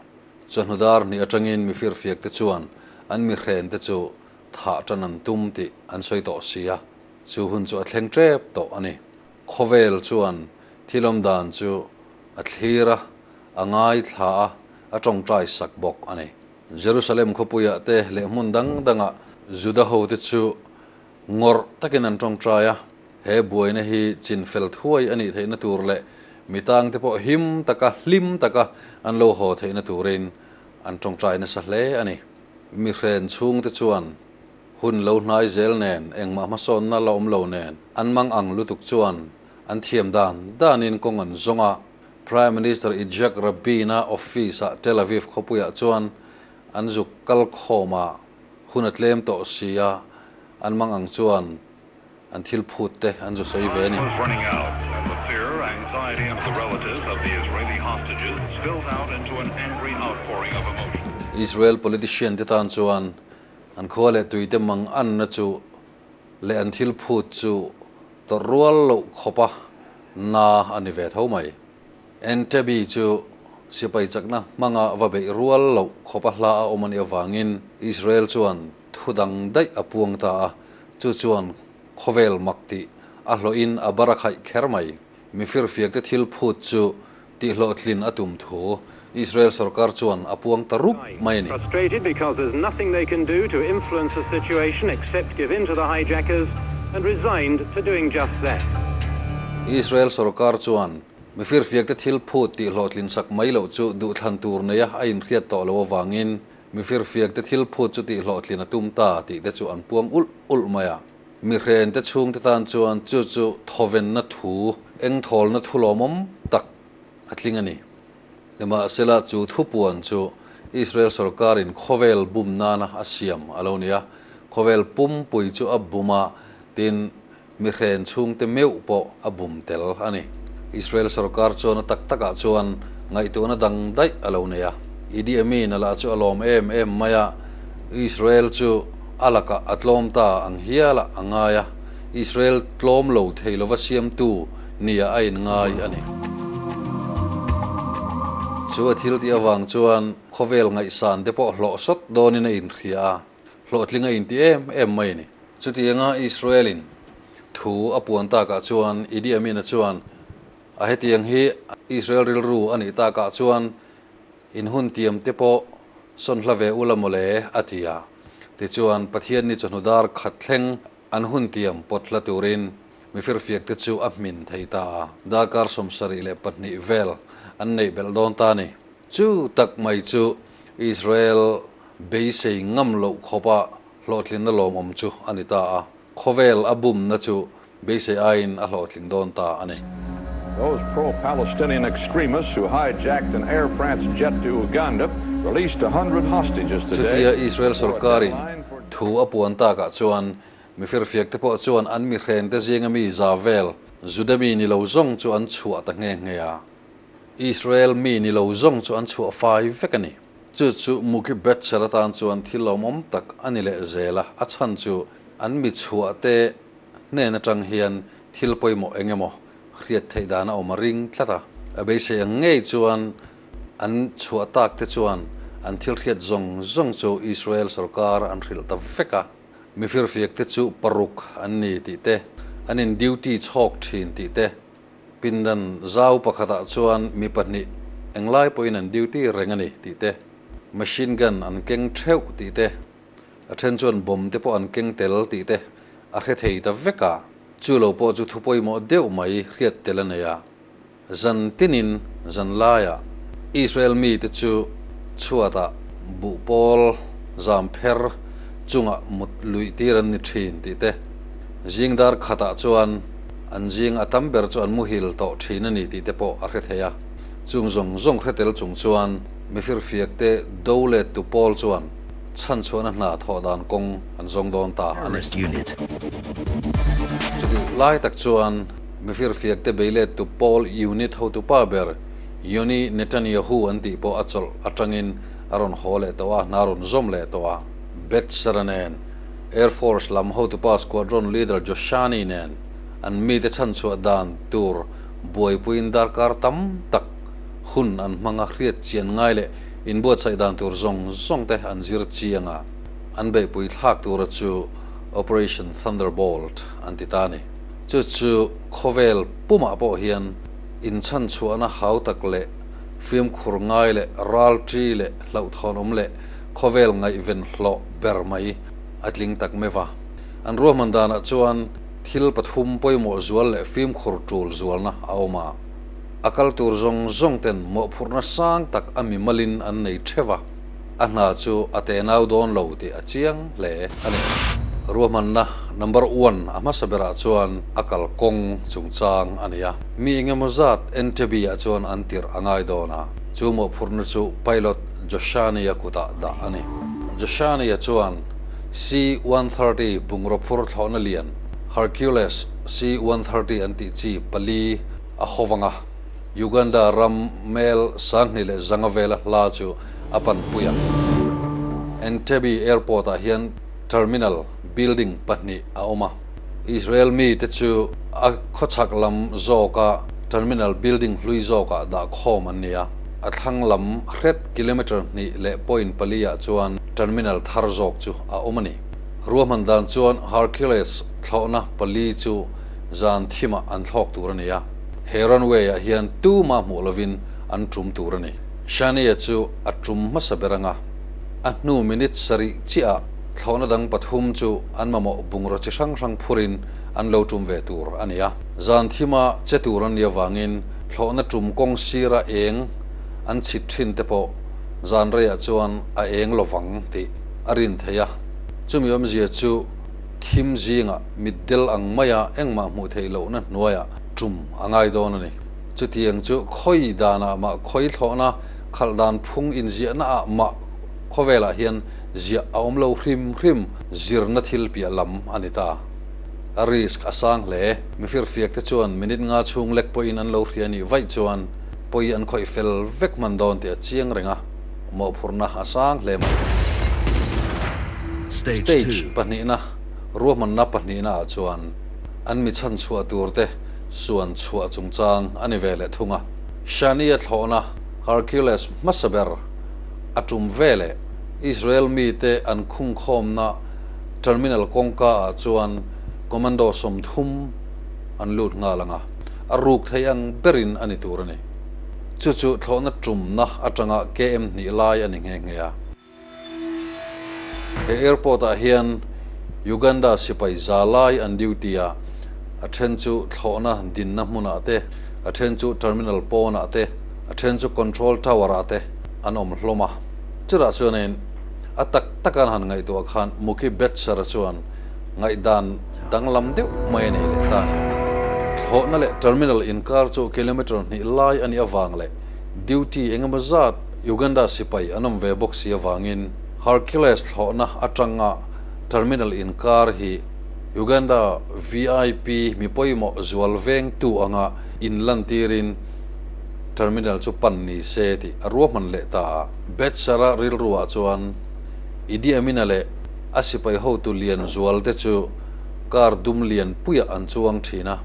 chawhnu dar hnih atangin mi firfiak te chuan an mi hren te chu thah tan an tum tih an sawi tawh si a, chu hun chu a thleng tep tawh a ni. Khawvel chuan thil awm dan chu a thlir a, a ngaithla a, a tawngtai sak bawk a ni. Jerusalem khawpuiah te leh hmun dang dangah Juda hote chu ngawrh takin an tawngtai a, he buaina hi chin fel thuai a nih theihna tur leh mi tangte pawh him taka hlim taka an lo haw theihna turin an tawngtai nasa hle a ni. Mi hren chhungte chuan hun lo hnai zel nen engmah hmasawnna la awm lo nen an mang ang lutuk chuan an thiam dan danin kawng an zawng a, Prime Minister Yitzhak Rabin-a office-ah Tel Aviv khawpuiah chuan an zuk kal khawm a, hun a tlem tawh si a, an mang ang chuan an thil phut te an zu sawi ve a ni. Israel politician te tan chuan an khua leh tui te mang anna chu leh an thil phut chu tawrh rual loh khawpa na a ni ve tho mai. Entebbe chu sipai chakna hmanga va beih rual loh khawpa hla a awm a nih avangin Israel chuan thu dang daih a puang ta a, chu chuan khawvel mak tih a hlawhin a bar a khaih kher mai. Mi firfiakte thil phut chu tihhlawhtlin a tum thu Israel sorkar chuan a puang ta rup mai a ni. Frustrated because there's nothing they can do to influence the situation except give in to the hijackers and resigned to doing just that. Israel sorkar chuan mi firfiakte thil phut tihhlawhtlin sak mai loh chu duhthlan tur neia a inhriat tawh loh avangin mi firfiakte thil phut chu tihhlawhtlin a tum ta tih te chu an puang ulh ulh mai a. Mi hrente chhungte tan chuan chu chu thawvenna thu, engthawlna thu lawmawm tak a tling a ni. Nimahsela, chu thupuan chu Israel sorkarin khawvel bum nana a siam a lo ni a, khawvel pumpui chu a bum a, tin, mi hren chhungte meuh pawh a bum tel a ni. Israel sorkar chuan a tak takah chuan ngaihtuahna dang daih a lo nei a. Idi Amin a lah chu a lawm em em mai a, Israel chu a lakah a tlawm ta ang hialah a ngai a, Israel tlawm lo thei lova siamtu nia a inngai a ni. Chu a thil tih avang chuan khawvel ngaihsan te pawh hlawh sawt dawnin a inhria a, hlawhtling a inti em em mai a ni. Chutianga Israel-in thu a puan takah chuan Idi Amin-a chuan a hetiang hi Israel rilru a nih takah chuan in hun tiam te pawh sawn hla ve ula mawle a ti a. Tichuan Pathian ni chawhnu dar khat thleng an hun tiam pawt hla turin mi firfiak te chu a hmin thei ta a. Darkar 72 vel an neih belh dawn ta a ni. Chu tak mai chu Israel beisei ngam loh khawpa hlawhtlinna lawmawm chu a ni ta a, khawvel a bumna chu beisei aiin a hlawhtling dawn ta a ni. Those pro-Palestinian extremists who hijacked an Air France jet to Uganda released 100 hostages today. Chutia Israel sorkarin thu a puan takah chuan mi firfiak te pawh chuan an mi hrente zinga mi za vel. Juda mi ni lo zawng chu an chhuah ta nghe nghe a. Israel mi ni lo zawng chu an chhuah fai vek a ni. Chu chu Muki Betser atan chuan thil lawmawm tak a ni leh zel a, a chhan chu an mi chhuah te hnen atang hian thil pawimawh eng emaw hriat theih dan a awm a ring tlat a. A beisei ang ngei chuan an chhuah tak te chuan an thil hriat zawng zawng chu Israel sorkar an hrilh ta vek a. Mi firfiak te chu paruk an ni tih te, an in duty chhawk thin tih te, pindan zau pakhatah chuan mi pahnih englai pawhin an duty reng a ni tih te, machine gun an keng theuh tih te, a then chuan bomb te pawh an keng tel tih te a hre thei ta vek a. Chu lo pawh chu thu pawimawh deuh mai hriat tel a nei a. Zan tinin zan laiah Israel mite chu chhuatah buh pawl zam pher chungah mut luih tir an ni thin tih te, zing dar khatah chuan an zing a tam ber chu an muhil tawh thin a ni tih te pawh a hre thei a. Chung zawng zawng hre tel chung chuan mifirfiak te do let tu pawl chuan chhanchhuahna hna thawh dan kawng an zawng dawn ta a ni. Chutih lai tak chuan Mifirfiak te beilettu pawl unit hotupa ber Yoni Netanyahu an tih pawh a chawlh atangin a rawn haw leh tawh a, hna rawn zawm leh tawh a. Beth Sara nen, Air Force lam hotupa squadron leader Joshani nen an mite chhanchhuah dan tur buaipuiin darkar tam tak hun an hmang a, hriat chian ngai leh inbuatsaih dan tur zawng zawng te an zir chiang a, an beihpui thlak tura chu Operation Thunderbolt an ti ta a ni. Chu chu khawvel pumah pawh hian inchhanchhuahna hau tak leh fimkhur ngai leh ralṭi leh hlauhthawnawm leh khawvel ngaihven hlawh ber mai a tling tak meuh a. An ruahman danah chuan thil pathum pawimawh zual leh fimkhur ṭul zualna a awm a. A kal tur zawng zawng ten mawhphurhna sang tak a mimalin an nei ṭheuh a. A hna chu a tenau dawn lo tih a chiang hle a ni. Ruahmanna number one a hmasa berah chuan a kalkawng chungchang a ni a. Mi engemaw zat Entebbe-ah chuan an tirh a ngai dawn a, chu mawhphurhna chu pilot Joshani-a kutah dah a ni. Joshani-a chuan C-130 bungraw phur thlawhna lian Hercules C-130 an tih chi pali a hawvang a. Uganda ram mel 2500 vela hla chu a panpui ang. Entebbe Airport-ah hian terminal building pahnih a awm a. Israel mite chu a khawchhak lam zawka terminal building hlui zawkah dah khawm an ni a. A thlang lam hret kilometre hnih leh point pali-ah chuan terminal thar zawk chu a awm a ni. Ruahman dan chuan Hercules thlawhna pali chu zan thimah an thlawk tur a ni a. He runway-ah hian tuma hmuh lovin an tum tur a ni. Shania chu a tum hmasa ber anga a hnu minute sarih chiahah thlawhna dang pathum chu an mamawh bungraw chi hrang hrang phurin an lo tum ve tur a ni a. Zan thima che tur an nih avangin thlawhna tum kawng sira eng an chhit thin te pawh zan reiah chuan a eng lovang tih a rin theih a. Chumi awmzia chu thim zingah mitdel ang maia engmah hmuh theih lohna hnuaiah tum a ngai dawn a ni. Chutiang chu khawi danah mah khawi thlawhna khalh dan phung inziahna ah mah khawvelah hian ziah a awm lo hrim hrim zirna thil piah lam a ni ta. A risk a sang hle. Mifirfiak te chuan minute nga chhung lek pawhin an lo hria nih vaih chuan pawi an khawih fel vek hman dawn tih a chiang reng a, mawhphurhna a sang hle mai. Stage pahnihna, ruahmanna pahnihna ah chuan an mi chhanchhuah tur te suan chhuah chungchang a ni ve leh thung a. Shani-a thlawhna Hercules hmasa ber a tum ve leh Israel mite an khungkhawmna terminal kawngka ah chuan commando 30 an lut nghal ang a, a ruk thei ang berin a ni tur a ni. Chu chu thlawhna tumna atanga KM hnih lai a ni nghe nghe a. He airport ah hian Uganda sipai za lai an duty a, a then chu thlawhna dinna hmunah te, a then chu terminal pawnah te, a then chu control tower ah te an awm hlawm a. Chutah chuanin a tak tak an han ngaihtuah khan Muki Betser-a chuan ngaihdan danglam deuh mai a nei leh ta a ni. Thlawhna leh terminal inkar chu kilometre hnih lai a nih avang leh duty engemaw zat Uganda sipai an awm ve bawk si avangin Hercules thlawhna atanga terminal inkar hi Uganda VIP mi pawimawh zual vengtu anga inlantirin terminal chu pan ni se tih a ruahman leh ta a. Betsara rilruah chuan Idi Amina leh a sipai hotu lian zual te chu car dum lian puiah an chuang thin a,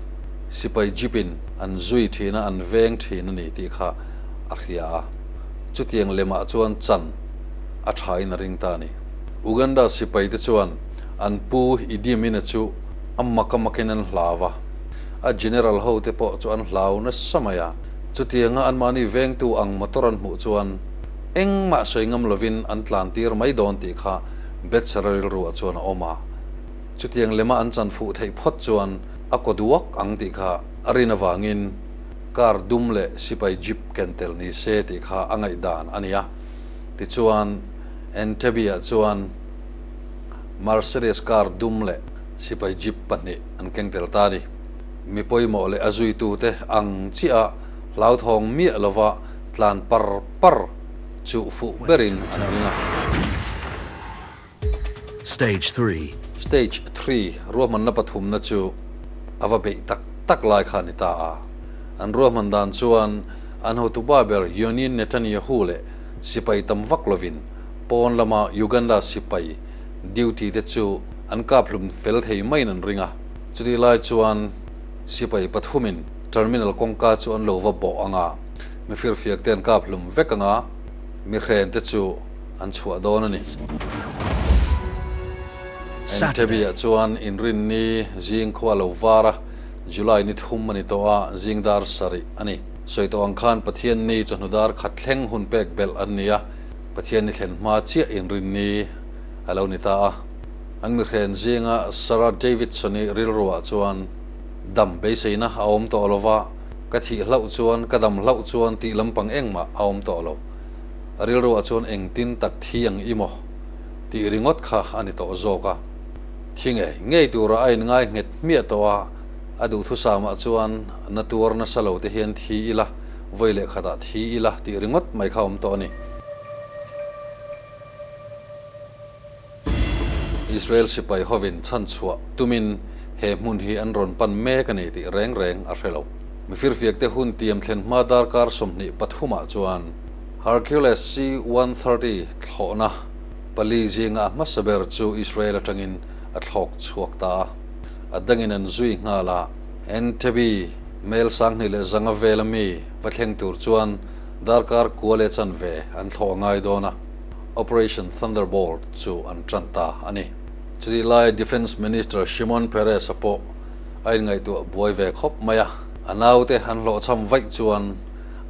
sipai jeep in an zui thin a, an veng thin a ni tih kha a hria a. Chutiang lemah chuan chan a thain a ring ta a ni. Uganda sipai te chuan an pu Idi Amina chu a mak a makin an hlau a, a general ho te pawh chu an hlau nasa mai a. Chutianga anmahni vengtu ang motor an hmuh chuan engmah sawi ngam lovin an tlan tir mai dawn tih kha Betsara rilruah chuan a awm a. Chutiang lema an chan fuh theih phawt chuan a kaw duak ang tih kha a rin avangin car dum leh sipai jeep ken tel ni se tih kha a ngaihdan a ni a. Tichuan Entebbe-ah chuan Mercedes car dum leh sipai jeep pahnih an keng tel ta a ni. Mi pawimawh leh a zuitute ang chiah hlauthawng miah lova tlan par par chu fuh berin an ring a. Stage 3. Stage 3 ruahmanna pathumna chu a va beih tak tak lai kha a ni ta a. An ruahman dan chuan an hotupa ber Yoni Netanyahu leh sipai tam vak lovin pawn lama Uganda sipai duty te chu an kap hlum fel thei maiin an ring a. Chutih lai chuan sipai pathumin terminal kawngka chu an lo va bawh ang a, mi firfiak te an kap hlum vek ang a, mi hren te chu an chhuah dawn a ni. Entebbe-ah chuan inrinni zing khua lo var a, July ni thum a ni tawh a, zing dar sarih a ni. Sawi tawh ang khan Pathianni chawhnu dar khat thleng hun pek belh an ni a, Pathianni thlen hma chiah inrinni a lo ni ta a. An mihren zinga Sarah Davidson-i rilruah chuan dam beiseina a awm tawh lo va, ka thih hlauh chuan, ka dam hlauh chuan tih lampang engmah a awm tawh lo. A rilruah chuan engtin tak thi ang i maw tih ringawt kha a ni tawh zawk a. Thi ngei ngei tura a inngai nghet hmiah tawh a, a duhthusamah chuan na tuar nasa lo te hian thi ila, vawi leh khatah thi ila tih ringawt mai kha a awm tawh a ni. Israel sipai hovin chhanchhuah tumin he hmun hi an rawn pan mek a ni tih reng reng a hre lo. Mifirfiak te hun tiam thlen hma darkar 23 ah chuan Hercules C-130 thlawhna pali zinga a hmasa ber chu Israel atangin a thlawk chhuak ta a, a dangin an zui nghal a. Entebbe mel 2500 vela mi va thleng tur chuan darkar kua leh chanve an thlawh a ngai dawn a. Operation Thunderbolt chu an tan ta a ni. Chutih lai Defence Minister Shimon Peres-a pawh a inngaihtuah buai ve khawp mai a, a naute an hlawhchham vaih chuan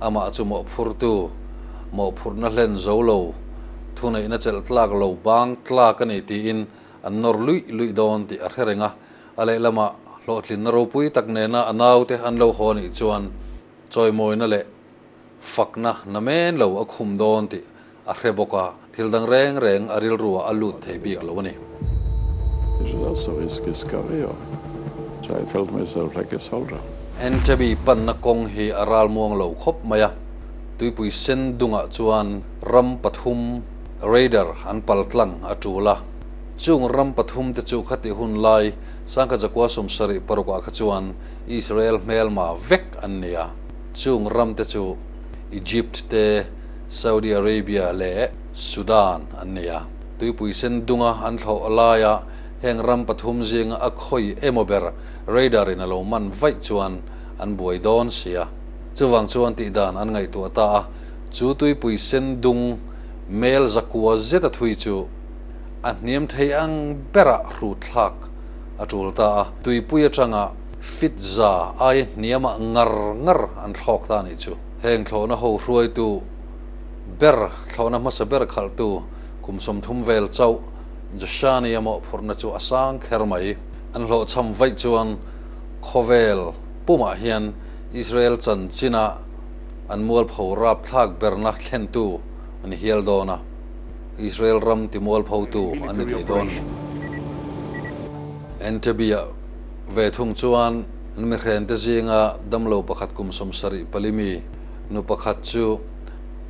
amah chu mawhphurtu, mawhphurhna hlen zo lo, thuneihna chelh tlak lo bang tlak a ni tiin an nawr luih luih dawn tih a hre reng a, a lehlamah hlawhtlinna ropui tak nena a naute an lo haw anih chuan chawimawina leh fakna namen lo a khum dawn tih a hre bawk a, thil dang reng reng a rilru ah a lut thei bik lo a ni. Entebbe panna kawng hi a ralmuang lo khawp mai a, tuipui sen dungah chuan ram pathum radar an pal tlang a tul a, chung ram pathum te chu khati hun lai sangkhat zakua 76 ah kha chuan Israel hmelma vek an ni a, chung ram te chu Egypt te, Saudi Arabia leh Sudan an ni a. Tuipui sen dunga an thlawh laia heng ram pathum zinga a khawi emaw ber radar in a lo man vaih chuan an buai dawn si a. Chuvang chuan tih dan an ngaihtuah ta a, chu tuipui sen dung mel zakua zet a thui chu a hniam thei ang berah hrut thlak a tul ta a. Tuipui atanga fit za aia hniamah ngar ngar an thlawk ta a nih chu. Heng thlawhna ho hruaitu ber, thlawhna hmasa ber khalhtu kum 30 vel chauh Joshani a mawhphurhna chu a sang kher mai. An hlawhchham vaih chuan khawvel pumah hian Israel chanchina an mualpho rapthlak berna thlentu a ni hial dawn a, Israel ram timualphotu an ni thei dawn a ni. Entebbe-ah ve thung chuan An mihrente zinga damlo pakhat kum 74 mi nu pakhat chu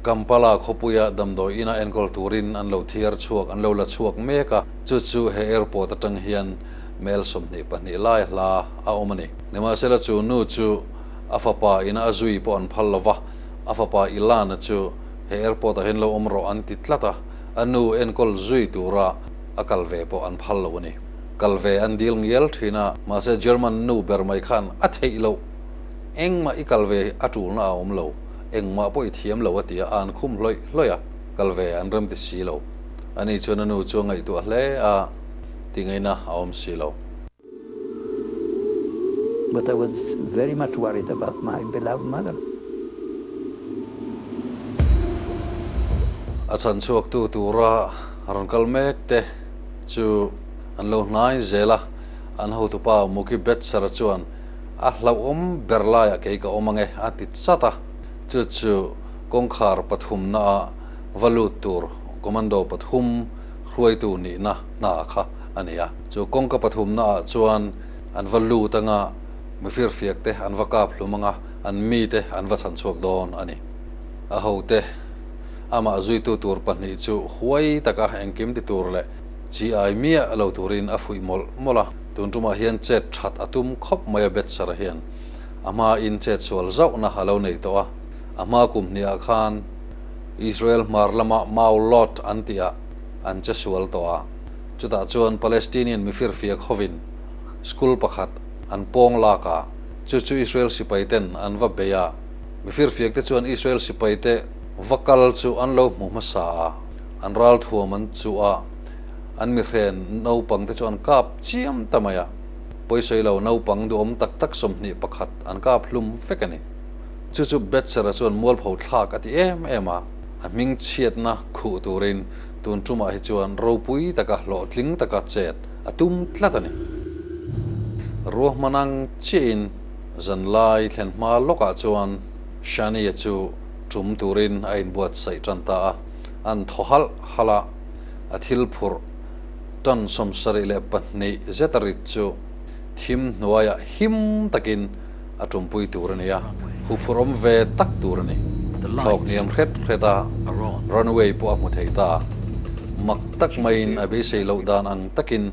Kampala khawpuia damdawi ina enkawl turin an lo thiar chhuak, an lo la chhuak mek a, chu chu he airport atang hian Mel 22 lai hla a awm a ni. Nimahsela chu nu chu a fapa ina a zui pawh an phal lo va, a fapa Ilana chu he airport ah hian lo awm rawh an ti tlat a, a nu enkawl zui tura a kal ve pawh an phal lo a ni. Kal ve an dil ngial thin a, mahse German nu ber mai khan a theih loh. Engmah i kal ve a tulna a awm lo, engmah pawh i thiam lo a ti a, a an khum hlawih hlawih a, kal ve an rem ti si lo. Ani chuan a nu chu a ngaihtuah hle a, tingaina a awm si lo. But I was very much worried about my beloved mother. A chhan chhuaktu tura rawn kal mek te chu an lo hnai zel a, an hotupa Mookie Betzer chuan a hlauhawm ber laiah kei ka awm ange a ti chat a, chu chu kawngkhar pathumnaah va lut tur commando pathum hruaitu nihna hna kha a ni a. Chu kawngka pathumnaah chuan an va lut anga mifirfiak te an va kap hlum anga an mite an va chhan chhuak dawn a ni. A hote amah zuitu tur pahnih chu huai taka engkim ti tur leh chi ai miah lo turin a fuih mawlh mawlh a. Tun tumah hian chet that a tum khawp mai a Betser hian a hmain chet sual zauhna a lo nei tawh a. A hma kum hniah khan Israel hmar lama Mau Lot an tihah an che sual tawh a. Chutah chuan Palestinian mifirfiak hovin school pakhat an pawng lak a, chu chu Israel sipaiten an va bei a. Mifirfiakte chuan Israel sipaite va kal chu an lo hmu hmasa a, an ralthuam an chuh a, an mihren naupangte chu an kap chiam ta mai a. Pawisawi lo naupang duhawm tak tak 21 an kap hlum vek a ni. Chu chu Betsera chuan mualpho thlak a ti em em a, a hming chhiatna khuh turin tun tumah hi chuan ropui taka hlawhtling taka chet a tum tlat a ni. Ruahman ang chiahin zanlai thlen hma lawkah chuan Shani-a chu tum turin a inbuatsaih tan ta a, an thaw halh halh a, a thil phurh tan 72 zeta rit chu thim hnuaiah him takin a tumpui tur a ni a, huphurhawm ve tak tur a ni. Thlawk hniam hret hret a, runway pawh a hmu thei ta. Mak tak maiin a beisei loh dan ang takin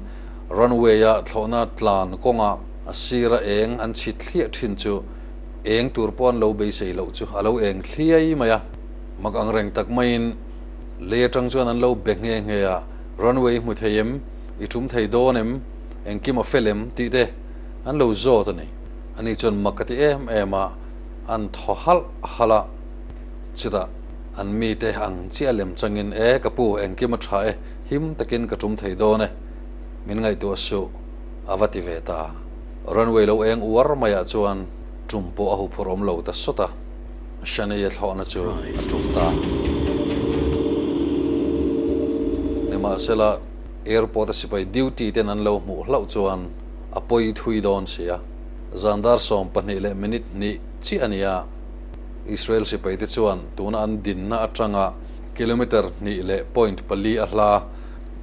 runway-a thlawhna tlan kawnga a sira eng an chhit thliah thin chu eng tur pawh an lo beisei loh chu a lo eng thliai mai a. Mak ang reng tak maiin lei atang chuan an lo be nghe nghe a, Runway i hmu thei em? I tum thei dawn em? Engkim a fel em? tih te an lo zawt a ni. Ani chuan mak ka ti em em a, an thaw halh halh a, chutah an mite ang chiah lem changin, E ka pu, engkim a tha e, him takin ka tum thei dawn e, min ngaihtuah suh, a va ti ve ta. Runway lo eng uar maiah chuan tum pawh a huphurh awm lo ta sawt a, Shani-a thlawhna chu a tum ta. Nimahsela, airport-a sipai duty ten an lo hmuh hlauh chuan a pawi thui dawn si a. Zan dar 12 leh minute hnih chiah a ni a, Israel sipaite chuan tuna an dinna atanga kilometre hnih leh point pali a hla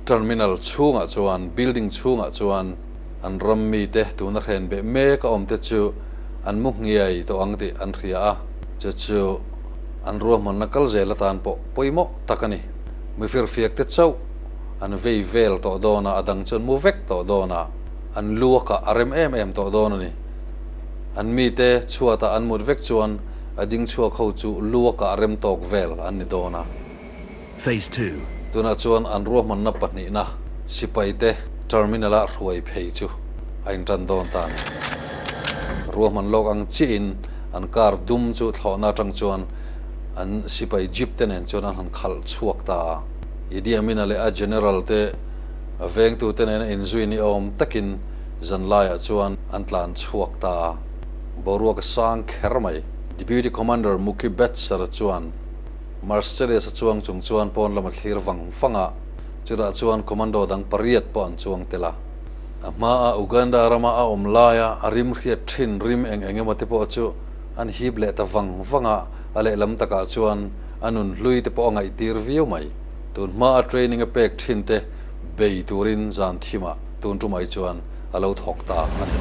terminal chhungah chuan building chhungah chuan an ram mite tuna hren beh mek a awmte chu an mu nghiai tawh ang tih an hria a, chu chu an ruahmanna kal zel atan pawh pawimawh tak a ni. Mifirfiakte chauh an vei vel tawh dawn a, a dang chu an mu vek tawh dawn a. An luakah a rem em em tawh dawn a ni. An mite chhuatah an mut vek chuan a ding chhuak ho chu luakah a rem tawk vel an ni dawn a. Phase 2. Tunah chuan an ruahmanna pahnihna sipaite terminal-a hruai phei chu a intan dawn ta a ni. Ruahman lawk ang chiahin an car dum chu thlawhna atang chuan an sipai jeep te nen chuan an han khalh chhuak ta a. Idi Amin-a leh a general te A vengtute nena inzui ni awm takin zanlaiah chuan an tlan chhuak ta a, boruak a sang kher mai. Deputy Commander Mookie Betzer chuan Mercedes a chuang chung chuan pawn lam a thlir vang vang a, chutah chuan commando dang pariat pawh an chuang tel a. A hmaa Uganda rama a awm laia a rim hriat thin rim eng eng emaw te pawh chu an hip leh ta vang vang a, a lehlam takah chuan a nun hlui te pawh a ngaihtir viau mai. Tun hmaa training a pek thin te bei turin zan thimah tun tumai chuan a lo thawk ta a ni.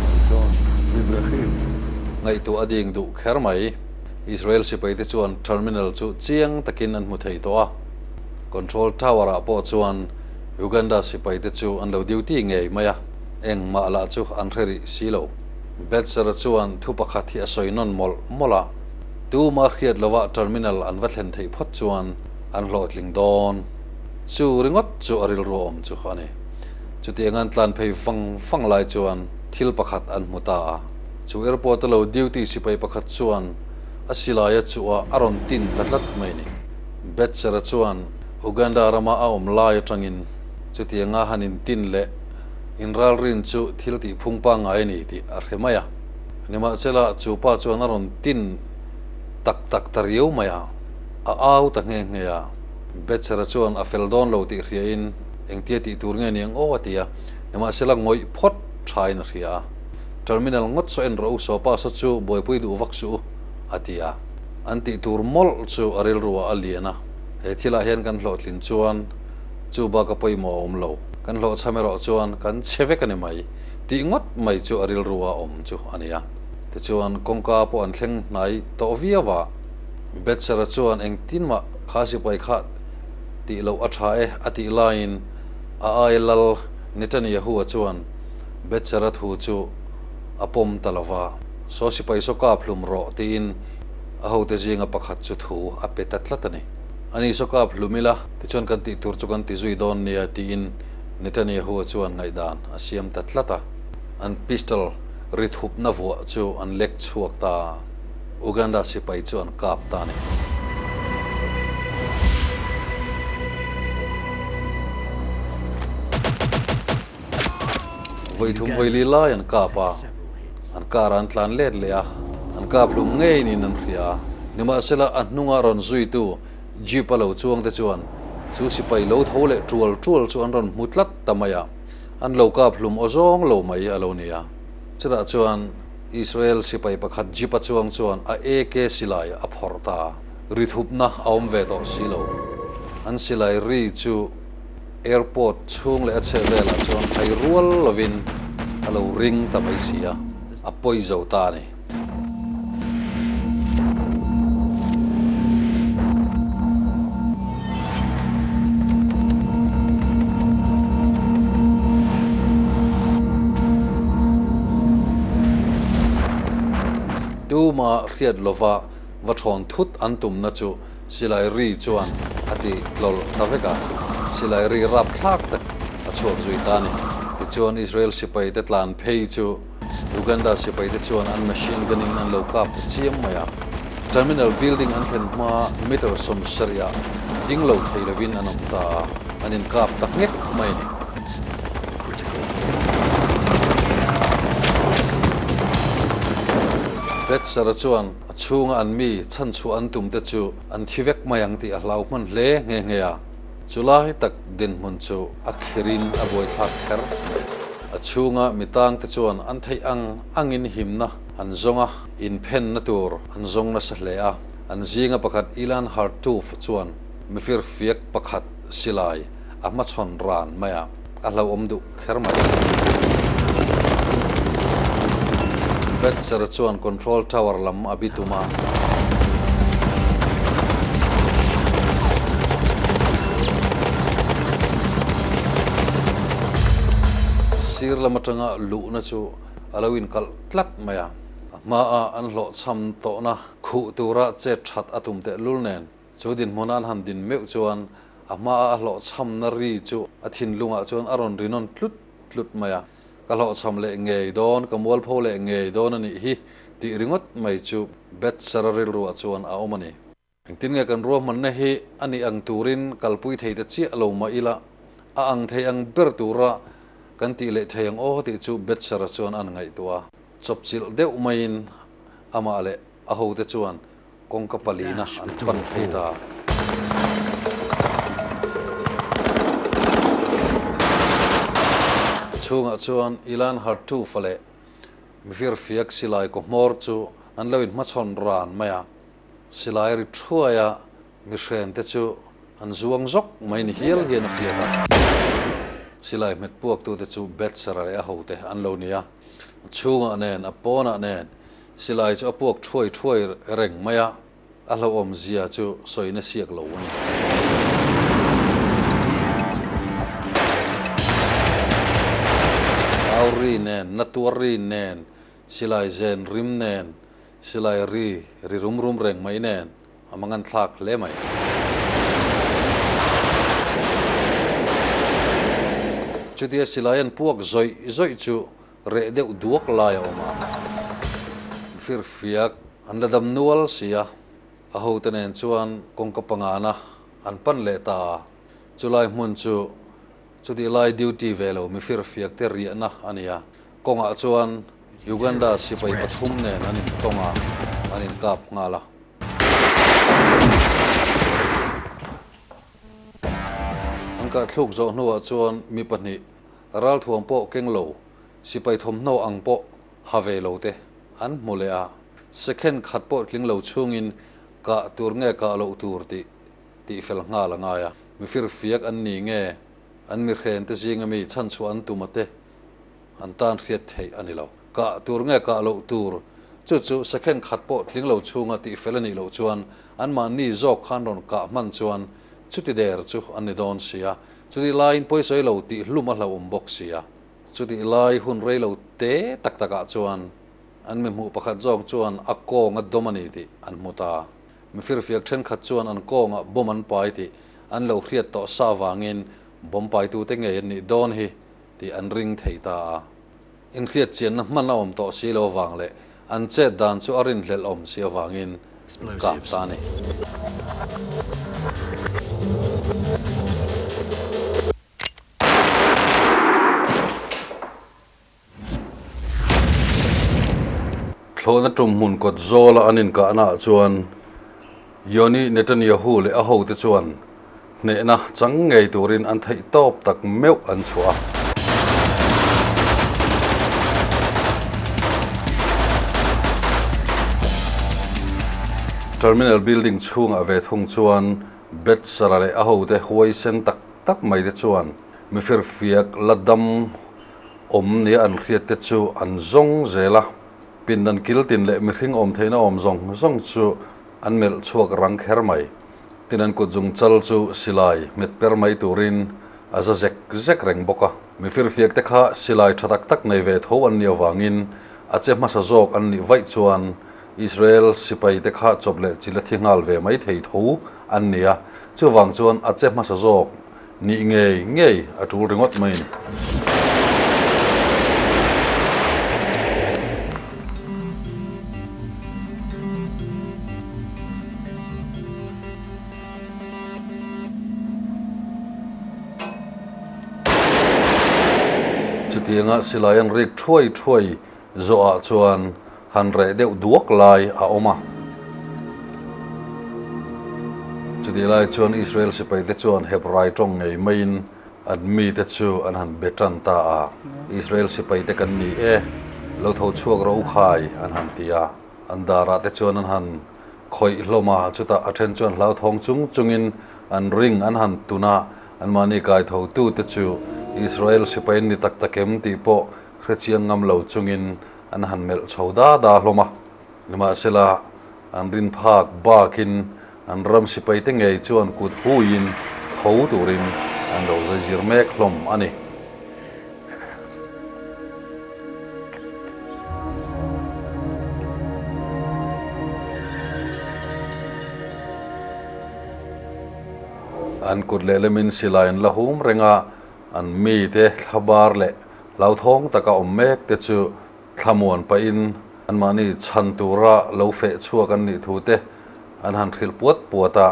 Ngaihtuah a ding duh kher mai. Israel sipaite chuan terminal chu chiang takin an hmu thei tawh a. Control tower ah pawh chuan Uganda sipaite chu an lo duty ngei mai a. Engmah lah chu an hre rih si lo. Betzer chuan thu pakhat hi a sawi nawn mawlh mawlh a, tuma hriat lova terminal an va thlen theih phawt chuan an hlawhtling dawn. Chu ringawt chu a rilru awm chu a ni. Chutiang an tlan phei vang vang lai chuan thil pakhat an hmu ta a. Chu airport a lo duty sipai pakhat chuan a silaia chuh a rawn tin ta tlat mai ni. Betzer chuan Uganda rama a awm lai atangin chutianga han intin leh inralrin chu thil tih phung pangngai a ni tih a hre mai a. Nimahsela, chu pa chuan a rawn tin tak tak ta riau mai a, a au ta nghe nghe a. Betzer-a chuan a fel dawn lo tih hriain engtia tih tur nge niang aw a ti a, nimahsela ngawih phawt thain a hria a. Terminal ngawt saw en rawh u, saw pa saw chu buaipui duh vak suh u, a ti a. An tih tur mawlh chu a rilruah a lian a, he thilah hian kan hlawhtlin chuan chu bak a pawimawh a awm lo, kan hlawhchham erawh chuan kan chhe vek a ni mai tih ngawt mai chu a rilrua awm chu a ni a. Tichuan kawngka pawh an thleng hnai tawh viau a, Betsera chuan engtin mah kha sipai kha tih loh a tha e a tih laiin a ai lal Netanyahu-a chuan Betsera thu chu a pawm ta lo va, Saw sipai saw kap hlum rawh tiin a hote zinga pakhat chu thu a pe ta tlat a ni. Ani saw kap hlum ila, tichuan kan tih tur chu kan ti zui dawn nia tiin Netanyahu-a chuan ngaihdan a siam ta tlat a. An pistol ri thupna vuah chu an lek chhuak ta a, Uganda sipai chu an kap ta a ni. Vawi thum vawi li lai an kap a, an car ah an tlan let leh a, an kap hlum ngei niin an hria a. Nimahsela a hnunga rawn zuitu jeep a lo chuang te chuan chu sipai lo tho leh tual tual chu an rawn hmu tlat ta mai a, an lo kap hlum aw zawng lo mai a lo ni a. Chutah chuan Israel sipai pakhat jeep a chuang chuan a AK silai a phawrh ta a, ri thupna a awm ve tawh si lo. An silai ri chu. Airport chhung leh a chheh velah chuan hai rual lovin a lo ring ta mai si a, a pawi zo ta a ni. Tuma hriat lova va thawn thut an tumna chu Silai ri chuan a ti tlawlh ta vek a, silai ri rapthlak tak a chhuak zui ta a ni. Tichuan Israel sipaite tlan phei chu Uganda sipaite chuan an machine gun in an lo kap ta chiam mai a. Terminal building an thlen hma meter 70 ah ding lo thei lovin an awm ta a, an inkap ta nghek mai a ni. Betsara chuan A chhunga an mi chhanchhuah an tum te chu an thi vek mai ang tih a hlau hman hle nghe nghe a. Chu lai tak dinhmun chu a khirin a buaithlak kher mai. A chhunga mi tang te chuan an theih ang angin himna an zawng a, inphenna tur an zawng nasa hle a. An zinga pakhat Ilan Hartuf chuan mifirfiak pakhat silai a hmachhawn ran mai a, a hlauhawm duh kher mai. Betzer chuan control tower lam a bi tum a. Sir lam atanga luhna chu a lo inkalh tlat mai a. A hmaa an hlawhchham tawhna khuh tura chet that a tum tehlul nen. Chu dinhmuna an han din meuh chuan a hmaa a hlawhchhamna ri chu a thinlungah chuan a rawn ri nawn tlut tlut mai a, Ka hlawhchham leh ngei dawn, ka mualpho leh ngei dawn a nih hi tih ringawt mai chu Betsara rilruah chuan a awm a ni. Engtin nge kan ruahmanna hi a nih ang turin kalpui thei ta chiah lo mah ila, a ang thei ang ber tura kan tih leh thei ang aw tih chu Betsara chuan a ngaihtuah a. Chawpchilh deuh maiin amah leh a hote chuan Kawngka palina an pan phei ta. Chhungah chuan Ilan Hartufa leh Mifirfiak silai kaw hmawr chu an lo inhmachhawn ran mai a. Silai ri thuai a mihrente chu an zuang zawk mai ni hial hian a hriat a. Silai hmet puaktute chu Betsera leh a hote an lo ni a. Chhungah nen, a pawnah nen Silai chu a puak thuai thuai reng mai a, a hlauhawm zia chu sawina siak lo a ni. Au nen, na tuar ri nen, silai zen rim nen, silai ri ri rum rum reng mai nen a mangan thlak hle mai. Chutia silai an puak zawih zawih chu reh deuh duak lai a awm a, firfiak an la dam nual si a, a hote nen chuan kawngka pangana an pan leh ta a, chulai hmun chu chutih lai duty ve lo mi firfiak te riahna a ni a, kawngah chuan Uganda sipai pathum nen an intawng a, an inkap nghal a. An kahthluk zawh hnuah chuan mi pahnih ralthuam pawh keng lo, sipai thawmhnaw ang pawh ha ve lo te an hmu leh a, second khat pawh tling lo chungin kah tur nge kah loh tur tih tihfel nghal a ngai a. Mi firfiak an ni nge an mi hren te zinga mi chhanchhuah an tum a te an tan hriat theih a ni lo. Kah tur nge kah loh tur chu chu second khat pawh tling lo chhunga tihfel a nih loh chuan anmahni zawk khan rawn kah hman chuan chuti der chu an ni dawn si a, chutih laiin pawisawi lo tih hlum a hlauhawm bawk si a. Chutih lai hun rei lo te tak takah chuan an mi hmuh pakhat zawk chuan a kawng a dawm a ni tih an hmu ta. Mi firfiak thenkhat chuan an kawngah bomb an pai tih an lo hriat tawh sa vangin bomb paitute ngei an nih dawn hi tih an ring thei ta a. Inhriat chianna hman a awm tawh si lo avang leh an chet dan chu a rinhlelh awm si avangin kap ta a ni. Thlawhna tum hmun kawt zawla an inkahna ah chuan Yoni Netanyahu leh a hote chuan hnehna chang ngei turin an theih tawp tak meuh an chhuah a. Terminal building chhungah ve thung chuan Betsara leh a hote huaisen tak tak mai te chuan mifirfiak la dam awm nia an hriat te chu an zawng zel a, pindan kil tin leh mihring awm theihna awm zawng zawng chu an melh chhuak rang kher mai. Tin an kut zung chal chu silai hmet per mai turin a za zek zek reng bawk a. Mifirfiak te kha silai tha tak tak nei ve tho an nih avangin a che hmasa zawk an nih vaih chuan Israel sipai te kha chawp leh chil a thi nghal ve mai thei tho an ni a, chuvang chuan a che hmasa zawk Nih ngei ngei a tul ringawt mai a ni. Chutianga silai an rik thuai thuai zawhah chuan han reh deuh duak lai a awm a. Chutih lai chuan Israel sipaite chuan Hebrai tawng ngei maiin an mite chu an han be tan ta a, Israel sipaite kan ni e, lo tho chhuak rawh u khai, an han ti a. An darah te chuan an han khawih hlawm a, chutah a then chuan hlauthawng chung chungin an ring an han tun a, anmahni kaitho-tute chu Israel sipai an ni tak tak em tih pawh hrechiang ngam lo chungin an han melh chho da da hlawm a. Nimahsela, an rin phak bakin an ram sipaite ngei chuan kut huiin tho turin an lo zaizir mek hlawm a ni. An kut lehlamin silai an la hum reng a, an mite thlabar leh Hlauthawng taka awm mek te chu thlamuan pahin anmahni chhan tura lo feh chhuak an nih thu te an han hrilh puat puat a,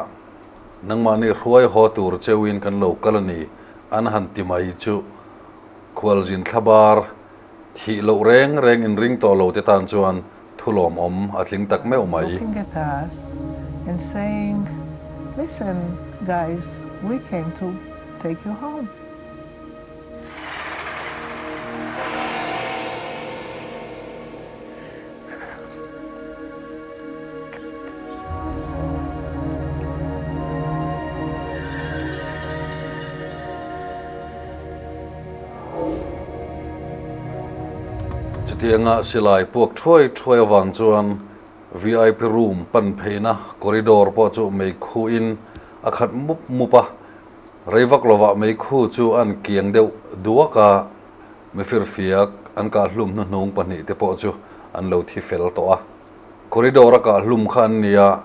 nangmahni hruai haw tur cheuin kan lo kal a ni an han ti mai chu khualzin thlabar thih loh reng reng inring tawh lo te tan chuan thu lawmawm a tling tak meuh mai. Looking at us and saying, Listen guys, we came to take you home. Chutianga silai puak thuai thuai avang chuan VIP room pan pheina corridor pawh chu meikhuin a khat mup mup a. Rei vak lovah meikhu chu an kiang deuh duak a, mifirfiak An kahhlum hnuhnung pahnihte pawh chu an lo thi fel tawh a. Corridor-a kahhlum kha an ni a,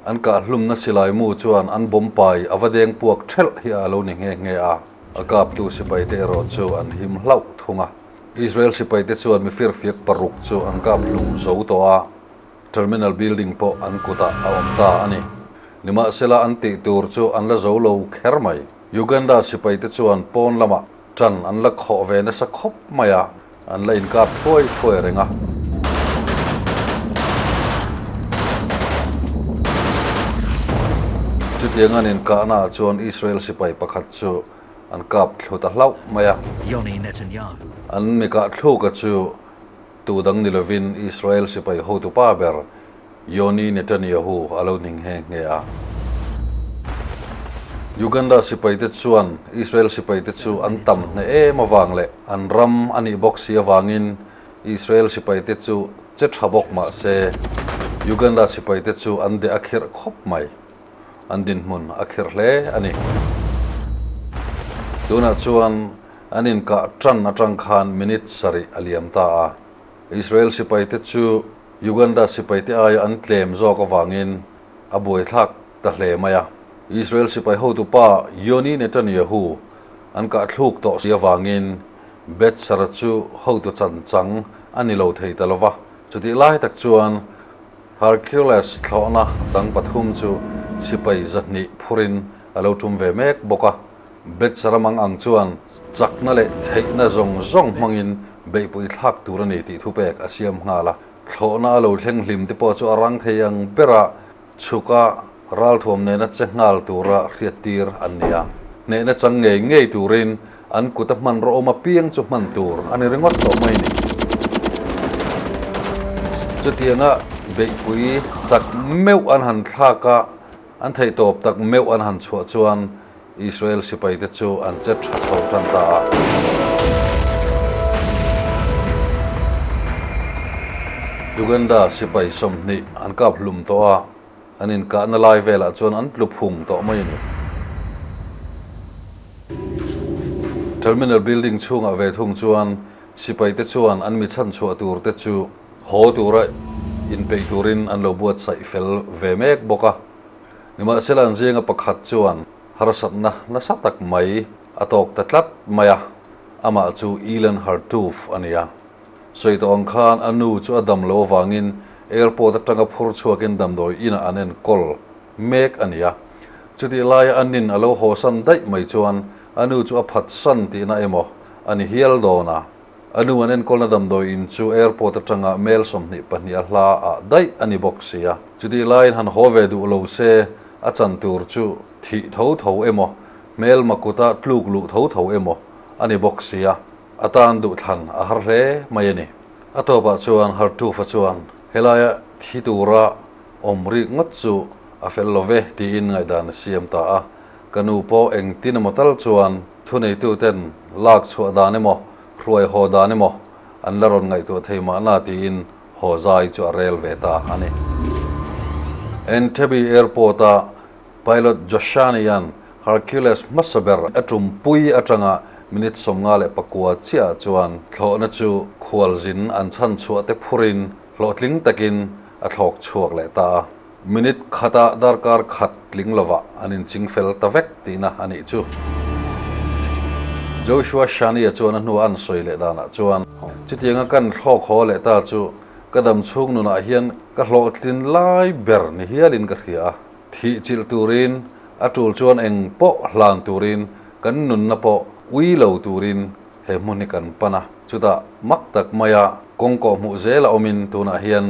an kahhlumna silai mu chuan an bomb pai a va deng puak thelh hi a lo ni nghe nghe a. A kaptu sipaite erawh chu an him hlauh thung a. Israel sipaite chuan mifirfiak paruk chu an kaphlum zo tawh a. Terminal building pawh an kutah a awm ta a ni. Nimahsela an tih tur chu an la zo lo kher mai. Uganda sipaite chuan pawn lamah ṭan an la khawh ve nasa khawp mai a, an la inkap thuai thuai reng a. Chutiang an inkahnaah chuan Israel sipai pakhat chu an kap thlu ta hlauh mai a. Yoni Netanyahu. An mi kah thluka chu Tu dang ni lovin Israel sipai hotu pa ber Yoni Netanyahu a lo ning nghe nghe a. Uganda sipaite chuan Israel sipaite chu an tam hneh em avang leh an ram a nih bawk si avangin Israel sipaite chu che tha bawk mah se Uganda sipaite chu an deh a khirh khawp mai. An dinhmun a khirh hle a ni. Tunah chuan An inkah tan atang khan minute sarih a liam ta a. Israel sipaite chu Uganda sipaite aia an tlem zawk avangin a buaithlak ta hle mai a. Israel sipai hotupa Yoni Netanyahu an kahthluk tawh si avangin Betsara chu hotu chanchang a ni lo thei ta lo va. Chutih lai tak chuan Hercules thlawhna dang pathum chu sipai zahnih phurin a lo tum ve mek bawk a. Bethsaramang ang chuan chakna leh theihna zawng zawng hmangin beihpui thlak tur a ni tih thupek a siam nghal a. Thlawhna a lo thleng hlim te pawh chu a rang thei ang bera chhuka ralthuam nena che nghal tura hriattir an ni a. Hnehna chang ngei ngei turin an kuta hmanraw awm apiang chu hman tur a ni ringawt tawh mai ni. Chutianga beihpui tak meuh an han thlak a, An theihtawp tak meuh an han chhuah chuan Israel sipaite chu an che tha chho tan ta a. Uganda sipai 20 an kap hlum tawh a, an inkahna lai velah chuan an tlu phung tawh mai a ni. Terminal building chhungah ve thung chuan sipaite chuan an mi chhanchhuah turte chu Haw tura inpeih turin an lo buatsaih fel ve mek bawk a. Nimahsela an zinga pakhat chuan harsatna nasa tak mai a tawk ta tlat mai a, amah chu Ilan Hartuf a ni a. Sawi tawh ang khan a nu chu a dam lo avangin airport atanga phur chhuakin damdawi inah an enkawl mek a ni a. Chutih laia a nin a lo hawsan daih mai chuan a nu chu a phatsan tihna emaw a ni hial dawn a. A nu an enkawlna damdawi in chu airport atanga mel 22 a hla ah daih a ni bawk si a. Chutih laiin han haw ve duh lo se a chan tur chu thih tho tho emaw, hmelma kuta tluk luh tho tho emaw a ni bawk si a, a tan duh thlan a har hle mai a ni. A tawpah chuan Hartufa chuan helaia thi tura awm rik ngawt chu a fel lo ve tiin ngaihdan a siam ta a. Ka nu pawh engtin emaw tal chuan Thuneituten lak chhuah dan emaw, hruai haw dan emaw an la rawn ngaihtuah thei mahna tiin haw zai chu a rel ve ta a ni. Entebbe Airport-a pilot Joshanian Hercules hmasa ber a tumpui atanga minute 59 chiahah chuan thlawhna chu khualzin an chhan chhuah te phurin hlawhtling takin a thlawk chhuak leh ta a. Minute khata darkar khat tling lovah an inching fel ta vek tihna a nih chu. Joshua Shani-a chuan a hnua an sawi leh danah chuan, Chutianga kan thlawk haw leh ta chu ka dam chhung nunah hian ka hlawhtlin lai ber ni hialin ka hria a. Thih chilh turin, a tul chuan eng pawh hlan turin, kan nunna pawh ui lo turin he hmun hi kan pan a. Chutah mak tak maia kawng kawhhmuh zela awmin tunah hian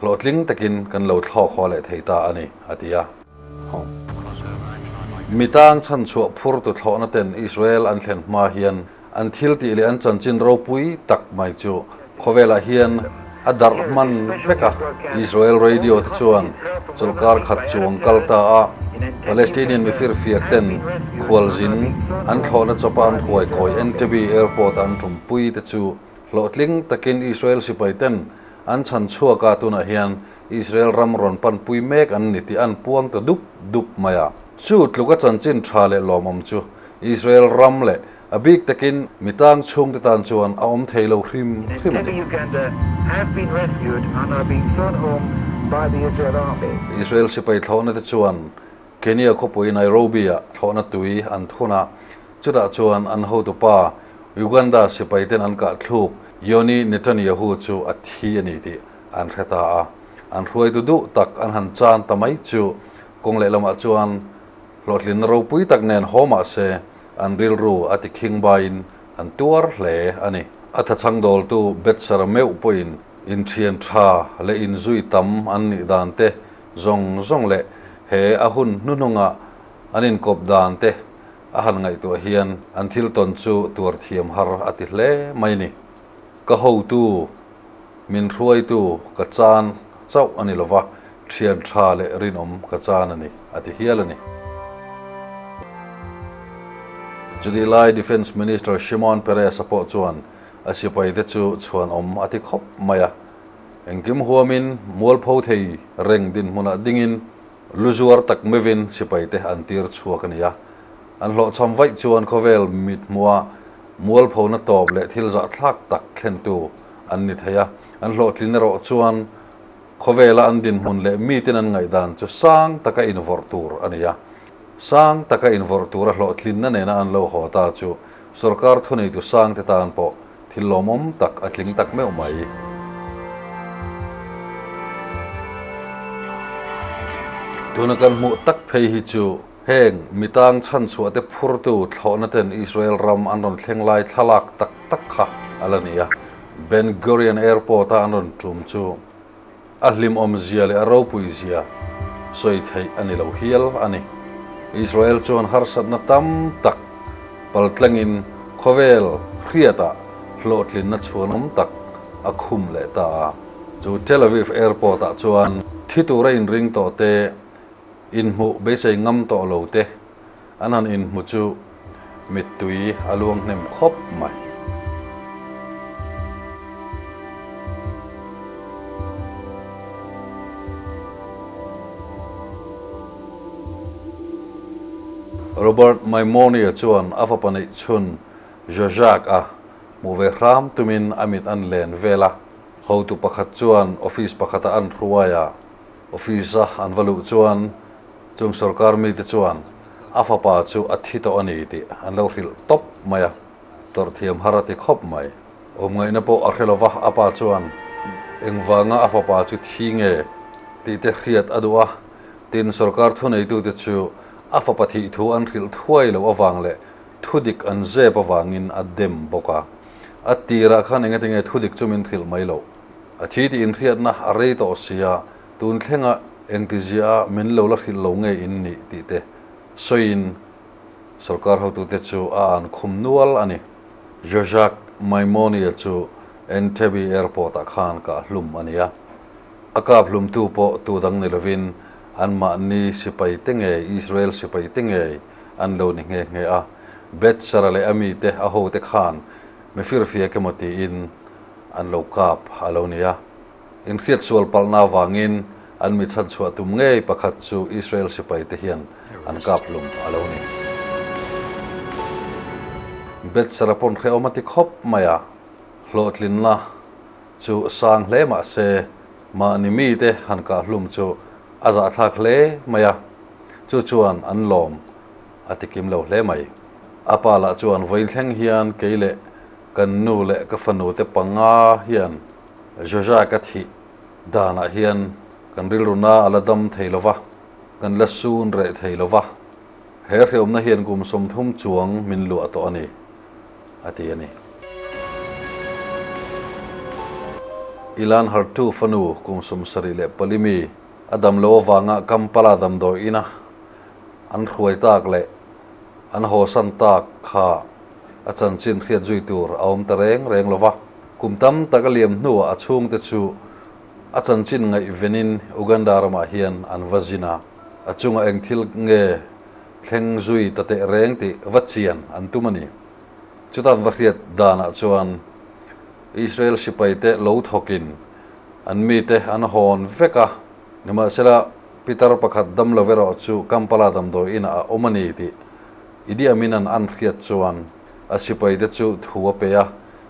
Hlawhtling takin kan lo thlawk haw leh thei ta a ni, a ti a. Mi tang chhanchhuah phurtu thlawhna ten Israel an thlen hma hian an thil tih leh an chanchin ropui tak mai chu khawvelah hian a darh hman vek a. Israel radio te chuan chawlhkar khat chuang kal ta a, Palestinian mifirfiak ten khualzin an thlawhna chawpa an hruai kawi Entebbe Airport-a an tumpui te chu Hlawhtling takin Israel sipai ten an chhan chhuak a, tunah hian Israel ram rawn panpui mek an ni tih an puang ta dup dup mai a. Chu tluka chanchin tha leh lawmawm chu Israel ram leh A bik takin mi tang chhungte tan chuan a awm thei lo hrim hrim a ni. Israel sipai thlawhna te chuan Kenya khawpui Nairobi-ah thlawhna tui an thun a, chutah chuan an hotupa Uganda sipaiten an kahthluk Yoni Netanyahu chu a thi a ni tih an hre ta a. An hruaitu duh tak an han chan ta mai chu kawng lehlamah chuan hlawhtlinna ropui tak nen haw mah se an rilru a ti khing baiin an tuar hle a ni. A thachhang dawltu Betsara meuh pawhin inthian tha leh inzui tam an nih dan te zawng zawng leh he a hun hnuhnunga an inkawp dan te a han ngaihtuah hian an thil tawn chu tuar thiam har a ti hle mai ni. Ka hotu, min hruaitu ka chan chauh a ni lova, thian tha leh rinawm ka chan a ni, a ti hial a ni. Chutih lai Defence Minister Shimon Peres-a pawh chuan a sipaite chu chhuanawm a ti khawp mai a, engkim huamin mualpho thei reng dinhmunah dingin lu zuar tak meuhin sipaite an tir chhuak a ni a. An hlawhchham vaih chuan khawvel mithmuha mualphona tawp leh thil zahthlak tak thlentu an ni thei a, an hlawhtlin erawh chuan khawvela an dinhmun leh miten an ngaihdan chu sang taka invawrh tur a ni a. Sang taka invawrh tura hlawhtlinna nena an lo haw ta chu sorkar thuneitu sangte tan pawh thil lawmawm tak a tling tak meuh mai. Tuna kan hmuh tak phei hi chu heng mitang chhanchhuah te phurtu thlawhna ten Israel ram an rawn thleng lai thlalak tak tak kha a la ni a. Ben Gurion Airport a an rawn tum chu A hlimawmzia leh a ropuizia sawi theih a ni lo hial a ni. Israel chuan harsatna tam tak paltlengin khawvel hriatah hlawhtlinna chhuanawm tak a khum leh ta a. Chu Tel Aviv Airport-ah chuan thi tura inring tawh te, inhmuh beisei ngam tawh lo te An han inhmu chu mittui a luang hnem khawp mai. Robert Maimonia chuan a fapa neih chhun Jojak-a hmuh ve hram tumin a mit an len vel a. Hotu pakhat chuan office pakhata an hruai a, office-a an va luh chuan Chung sorkar mite chuan a fapa chu a thi tawh a ni tih an lo hrilh tawp mai a, tawrhthiam har a ti khawp mai. Awmngaihna pawh a hre lo va, a pa chuan engvanga a fapa chu thi nge tih te hriat a duh a, tin sorkar thuneitute chu a fapa thih thu an hrilh thuai loh avang leh thudik an zep avangin a dem bawk a. A tirah khan engatinge thudik chu min hrilh mai loh? A thi tih inhriatna a rei tawh sia, Tun thlenga engtizia a min lo la hrilh lo nge in nih tih te sawiin sorkar hotute chu a an khum nual a ni. Jojak Maimonia chu Entebbe Airport-ah khan kah hlum a ni a. A kap hlumtu pawh tu dang ni lovin anmahni sipai te ngei, Israel sipai te ngei an lo ni nghe nghe a. Betsara leh a mite a hote khan mifirfiak emaw tiin an lo kap a lo ni a. Inhriatsual palhna avangin an mi chhanchhuah tum ngei pakhat chu Israel sipaite hian an kap hlum a lo ni. Betsara pawn hrehawm a ti khawp mai a, hlawhtlinna chu sang hle mah se mahni mite han kah hlum chu a zahthlak hle mai a, chu chuan an lawm a ti kim lo hle mai. A pa lah chuan vawiin thleng hian kei leh kan nu leh ka fanute panga hian Joja ka thih danah hian kan rilruna a la dam thei lo va, kan la sun reh thei lo va, he hreawmna hian kum 30 chuang min luah tawh a ni, a ti a ni. Ilan Hartu fanu kum 74 mi a dam lo avanga Kampala damdawi ina an hruai tak leh an hawsan tak kha a chanchin hriat zui tur a awm ta reng reng lo va. Kum tam tak a liam hnuah a chhungte chu a chanchin ngaihvenin Uganda ramah hian an va zin a, a chunga eng thil nge thleng zui ta teh reng tih va chian an tum a ni. Chutan va hriat danah chuan Israel sipaite lo thawkin an mite an hawn vek a, nimahsela Pitar pakhat dam lo erawh chu Kampala damdawi inah a awm a ni tih Idi Amin-a'n an hriat chuan. a sipaite chu thu a pe a.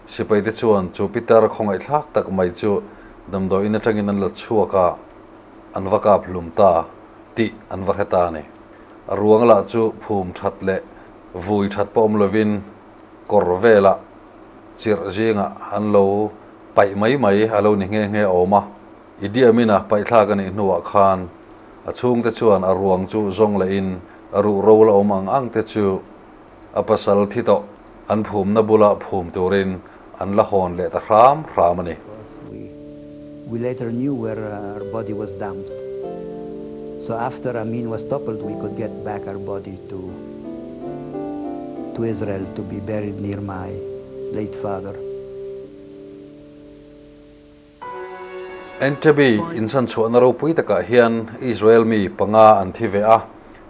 Sipaite chuan chu pitar khawngaihthlak tak mai chu damdawiin atangin an la chhuak a, an va kap hlum ta tih an va hre ta a ni. A ruang lah chu phum that leh vui that pawh awm lovin kawr velah chirh zingah an lo paih mai mai a lo ni nghe nghe awm a. Idi Amin-a paihthlak a nih hnuah khan a chhungte chuan a ruang chu zawng lehin a ruh ro la awm ang ang te chu a pasal thi tawh an phumna bula phum turin an la hawn leh ta hram hram a ni. We later knew where her body was dumped. So after Amin was toppled, we could get back her body to to Israel to be buried near my late father. Entebbe inchhanchhuahna ropui takah hian Israel mi panga an thi ve a,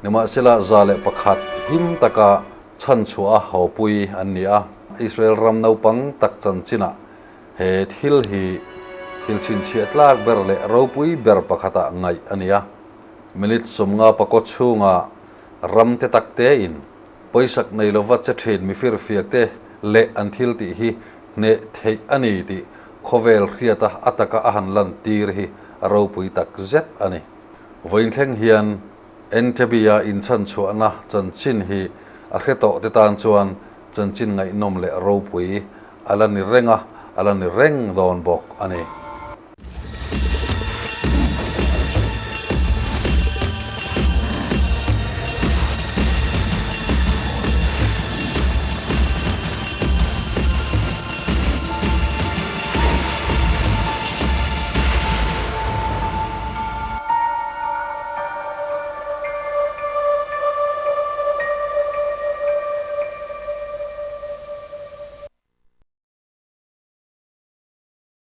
nimahsela 101 him taka chhanchhuah a hawpui an ni a. Israel ram naupang tak chanchinah he thil hi thil chhinchhiah tlak ber leh ropui ber pakhatah ngaih a ni a. Minute 50 pakaw chhunga ram te tak tein pawisak nei lova che thin mifirfiak te leh an thil tih hi hneh theih a ni tih khawvel hriata a taka a han lan tir hi a ropui tak zet a ni. Vawiin thleng hian Entebbe-a inchhanchhuahna chanchin hi a hre tawh te tan chuan chanchin ngaihnawm leh ropui a la ni reng a, a la ni reng dawn bawk a ni.